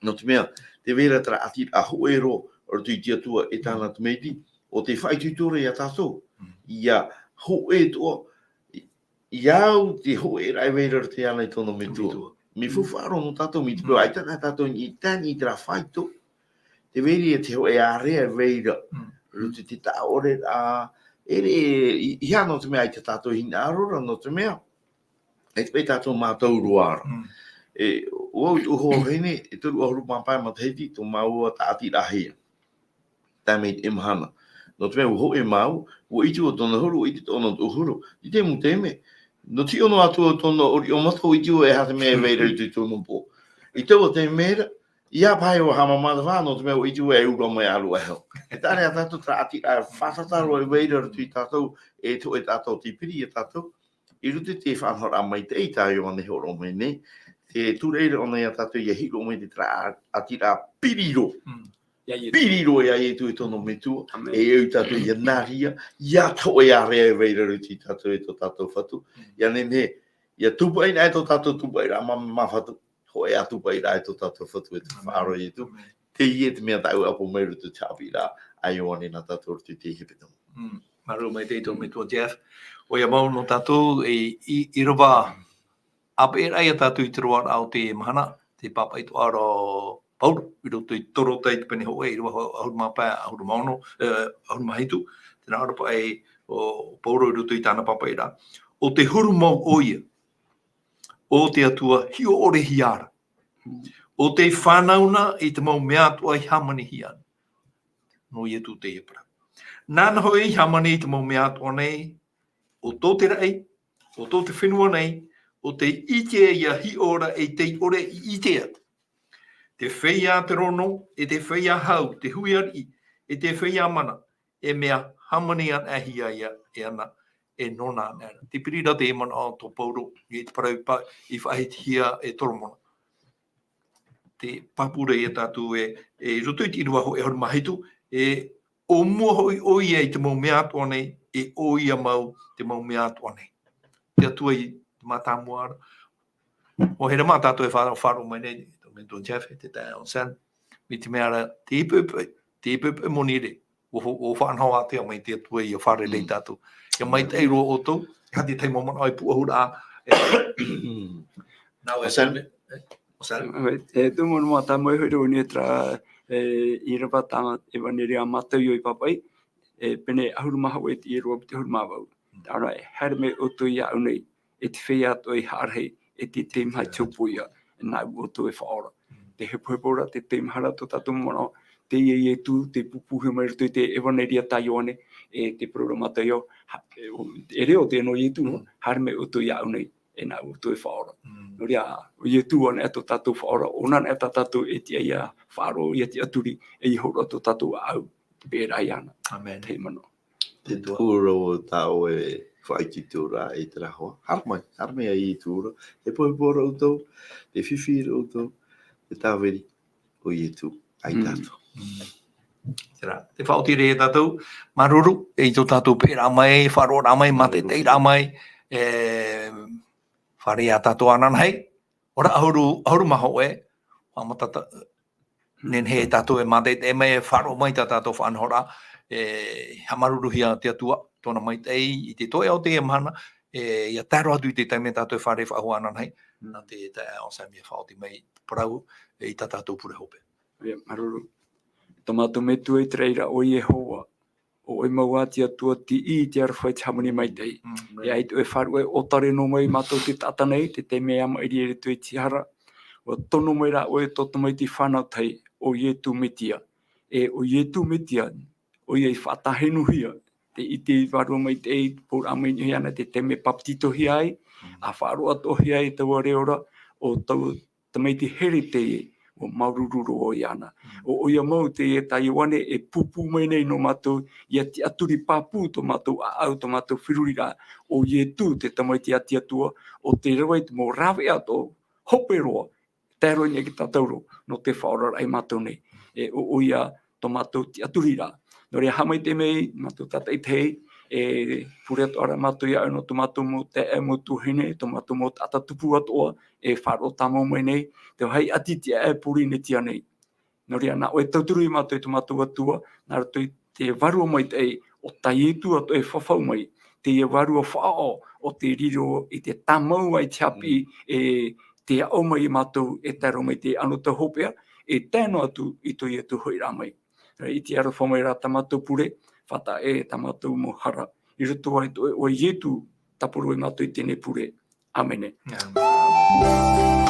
Nō te mea, tē vai ra terā ʻatiraʻa hōʻē roa, roto i te Atua e tāna tamaiti, ʻo tē faʻaitoito ra ia tātou. Mm. ʻIa hōʻē atoʻa, ʻia au te hōʻēraʻa e vai ra roto iāna i tōna metua. Metua. Mea faufaʻa roa nō tātou, mai te peu Mm. ʻaita na tātou i tae i terā faito. Tē vai ra te hōʻē ārea e vai ra. Mm. Roto i te taʻa ʻore, ā, e, e, i, ʻeiaha nō te mea ʻaita tātou e hinaʻaro ra, nō te mea, e te paʻi tātou mātau roa ra. Mm. E, ʻo au i te ʻuhu o vahine, e toru ʻahuru mā pae matahiti, tō māua taʻatiraʻa hia. Tae mai i teie mahana. Nō te mea, ʻua hōʻē māua, ʻua ʻite vau tōna huru, ʻua ʻite tōna huru. I te mau taime, nō te ʻono atu o tōna ʻori o mata, ʻua ʻite vau e aha te mea e vai ra i tōna pō. I taua taime ra, ʻeiaha paha ʻua haʻamāmā te vāhi, nō te mea ʻua ʻite vau e ura mai ʻāreʻa iho. E taʻa ra ia tātou terā ʻatiraʻa fātata roa e vai ra roto ia tātou, e tō, e tātou te piri ia tātou. I roto i te faʻanahoraʻa maitaʻi tā Ioane e hōroʻa mai nei, te tūraʻi ra ʻōna ia tātou ʻia hiʻo mai te terā ʻatiraʻa piri roa. Mm. Ia Ietu. Piri roa ia Ietu e tōna metua, Amen. E au tātou ʻia nā reira, ʻia te hōʻē ārea e vai ra roto ia tātou e tō tātou Fatu. Mm. ʻIa nehenehe, ʻia tūpaʻi na e tō tātou tūpaʻiraʻa mā, mā Fatu. Hōʻē ā tūpaʻiraʻa e tō tātou Fatu e tō Amen. Faʻaroa Ietu. Amen. Teie te mea tāʻu e ʻapo mai roto i te haʻapiʻiraʻa a Ioane nā tātou roto i te hepetoma. Mm. Māuruuru maitaʻi tō metua Jeff. ʻOia mau nō tātou e, i, ʻīrava ʻāpeʻeraʻa ia tātou i te roaraʻa o te mahana, te pāpaʻi atoʻa ra ʻo Pauro, i roto i Torotai te pene hōʻē, ʻīrava ʻahuru mā pae, ʻahuru mā ono, e, ʻahuru mā hitu, tē nā ʻō ra paʻi ʻo Pauro i roto i tāna pāpaʻiraʻa. ʻO te huru mau ʻoia, ʻo te Atua hiʻo-ʻore-hia ra. ʻO tei fānau na i te mau mea atoʻa i hāmanihia. Nō Ietu teie parau. Nāna hoʻi i hāmani i te mau mea atoʻa nei, ʻo tō te raʻi, ʻo tō te fenua nei, ʻo tei ʻite ʻia hiʻo ra e tei ʻore i ʻite atu. Te feiā terono, e te feiā hau, te hui ariʻi, e te feiā mana, e mea hāmani ana hia ia, e ana, e nōna ana. Te piri ra te manaʻo o tō Pauro, i te parau i pa-, i faʻahitihia e Toromona. Te pāpū ra ia tātou e, e roto i te ʻīrava hōʻē ʻahuru mā hitu, e ʻōmua hoʻi ʻoia i te mau mea atoʻa nei, e ʻoia mau te mau mea atoʻa nei. Te Atua i te mātāmua ra. ʻO here mā tātou e faʻa-, faʻaroʻo mai nei, tō metua Jeff, e te taeaʻe Anselme, mai te mea ra, te ipuipu, te ipuipu moni ra, ʻo, ʻo faʻanaho ātea mai te Atua ʻia fārerei Mm. tātou. ʻIa maitaʻi roa ʻoutou, e aha te tahi mau manaʻo e pūʻohu ra, e, nā ʻoe Anselme. Anselme, e, Anselme. E, e, tō mau manaʻo tāmau e hoʻi roa nei terā, e, ʻīrava tā ʻEvaneria Mataio i pāpaʻi, e, pene ʻahuru mā hōʻē i te ʻīrava piti ʻahuru mā vaʻu. Tāna e haere mai ʻoutou iāʻu nei, e te feiā atoʻa i haʻarahi, e te teimaha i te hopoiʻa, e nāʻu ʻoutou e faʻaora. Mm. Te hepohepo ra, te teimaha ra tō tātou manaʻo, teie Ietu, tei pūpūhia mai roto i te ʻEvaneria tā Ioane, e te parau ra Mataio, ha-, e, o, e reo te nō Ietu, Mm. haere mai ʻoutou iāʻu nei, e nāʻu ʻoutou e faʻaora. Mm. Nō reira, ʻo Ietu anaʻe tō tātou faʻaora, ʻōna anaʻe tā tātou e tiʻa ʻia faʻaroʻo, ʻia tiʻaturi, e ʻia hōroʻa tō tātou ʻāʻau, te peʻeraʻa iāna. Amen. Te manaʻo. Te Te Atua. Tuʻu ra o tā ʻoe faʻaitoitoraʻa i terā hoa. Haere mai, haere mai ā Ietu ra. Hepohepo ra ʻoutou, tē fifi ra ʻoutou, te tāviri o Ietu ia Mm. tātou. Mm. Terā, te faʻaoti ra ia tātou, māuruuru, i tō tātou peʻeraʻa mai, faʻaroʻoraʻa mai, Māuruuru. Mātaʻitaʻiraʻa mai, e, fārerei ā tātou ananahi, ora ʻahuru, ʻahuru mā hōʻē, faʻamatata, nehenehe tātou e mātaʻitaʻi mai, e faʻaroʻo mai tā tātou faʻanahoraʻa, e, haʻamāuruuruhia te Atua, tōna maitaʻi, i te toeʻa o teie mahana, e, ʻia tae roa atu i te taime tātou e fārerei faʻahou ananahi, Mm. nā te taeaʻe Anselme e faʻaoti mai te parau, e, i tā tātou pure hope. ʻOia, māuruuru. Tō mātou Metua i te raʻi ra ʻo Iehova, ʻo ʻoe mau ā te Atua, tiʻi i te aroha, i te hāmani maitaʻi. Mm, E ai tō ʻoe faʻaruʻe ʻōtare noa mai mātou te taʻata nei, te taime e maʻiri i roto i te hara. ʻUa tono mai rā ʻoe tō tamaiti fānau tahi, ʻo Ietu Metia. E ʻo Ietu Metia, ʻoia i faʻatāhenuhia, te ʻite i vārua maitaʻi, pōraʻa mai nei iāna, te taime e papetitohia ai, Mm. ʻa faʻaroʻo atoʻahia ai taua reo ra, ʻo taua tamaiti here teie, ʻua māuruuru roa iāna. Mm. ʻO ʻoia mau teie tā Ioane e pūpū mai nei nō mātou, ʻia tiʻaturi pāpū tō mātou ʻāʻau, tō mātou feruriraʻa, ʻo Ietu te tamaiti a te Atua, ʻo tē rave i te mau rāveʻa atoʻa, hope roa, tae roa i niʻa ia tātou roa, nō te faʻaoraraʻa ia mātou nei. E, ʻo, ʻoia tō mātou tiʻaturiraʻa. Nō reira, haʻamaitaʻi mai mātou tātaʻitahi, e pure atoʻa ra mātou ia ʻoe nō tō mātou mau taeaʻe, mau tuahine, tō mātou mau taʻata tupu atoʻa, e faʻaroʻo tāmau mai nei, te vāhi ʻati tiʻa e Pōrīnetia nei. Nō reira, nā ʻoe e tauturu ia mātou e tō mātou Atua, nā roto i te Vārua Maitaʻi o tā Ietu atoʻa e fafau mai, teie Vārua Faʻaʻo, ʻo tē riro i te tāmau ā, i te haʻapiʻi, e tē aʻo mai ia mātou, e tae roa mai i te anotau hopeʻa, e tae noa atu i tō Ietu hoʻiraʻa mai. E, i te aroha mai rā tā mātou pure, faʻataʻa e tā mātou mau hara. I roto i tō ʻoe iʻoa Ietu, tāpura ai mātou i teie pure. ʻĀmene. ʻĀmene.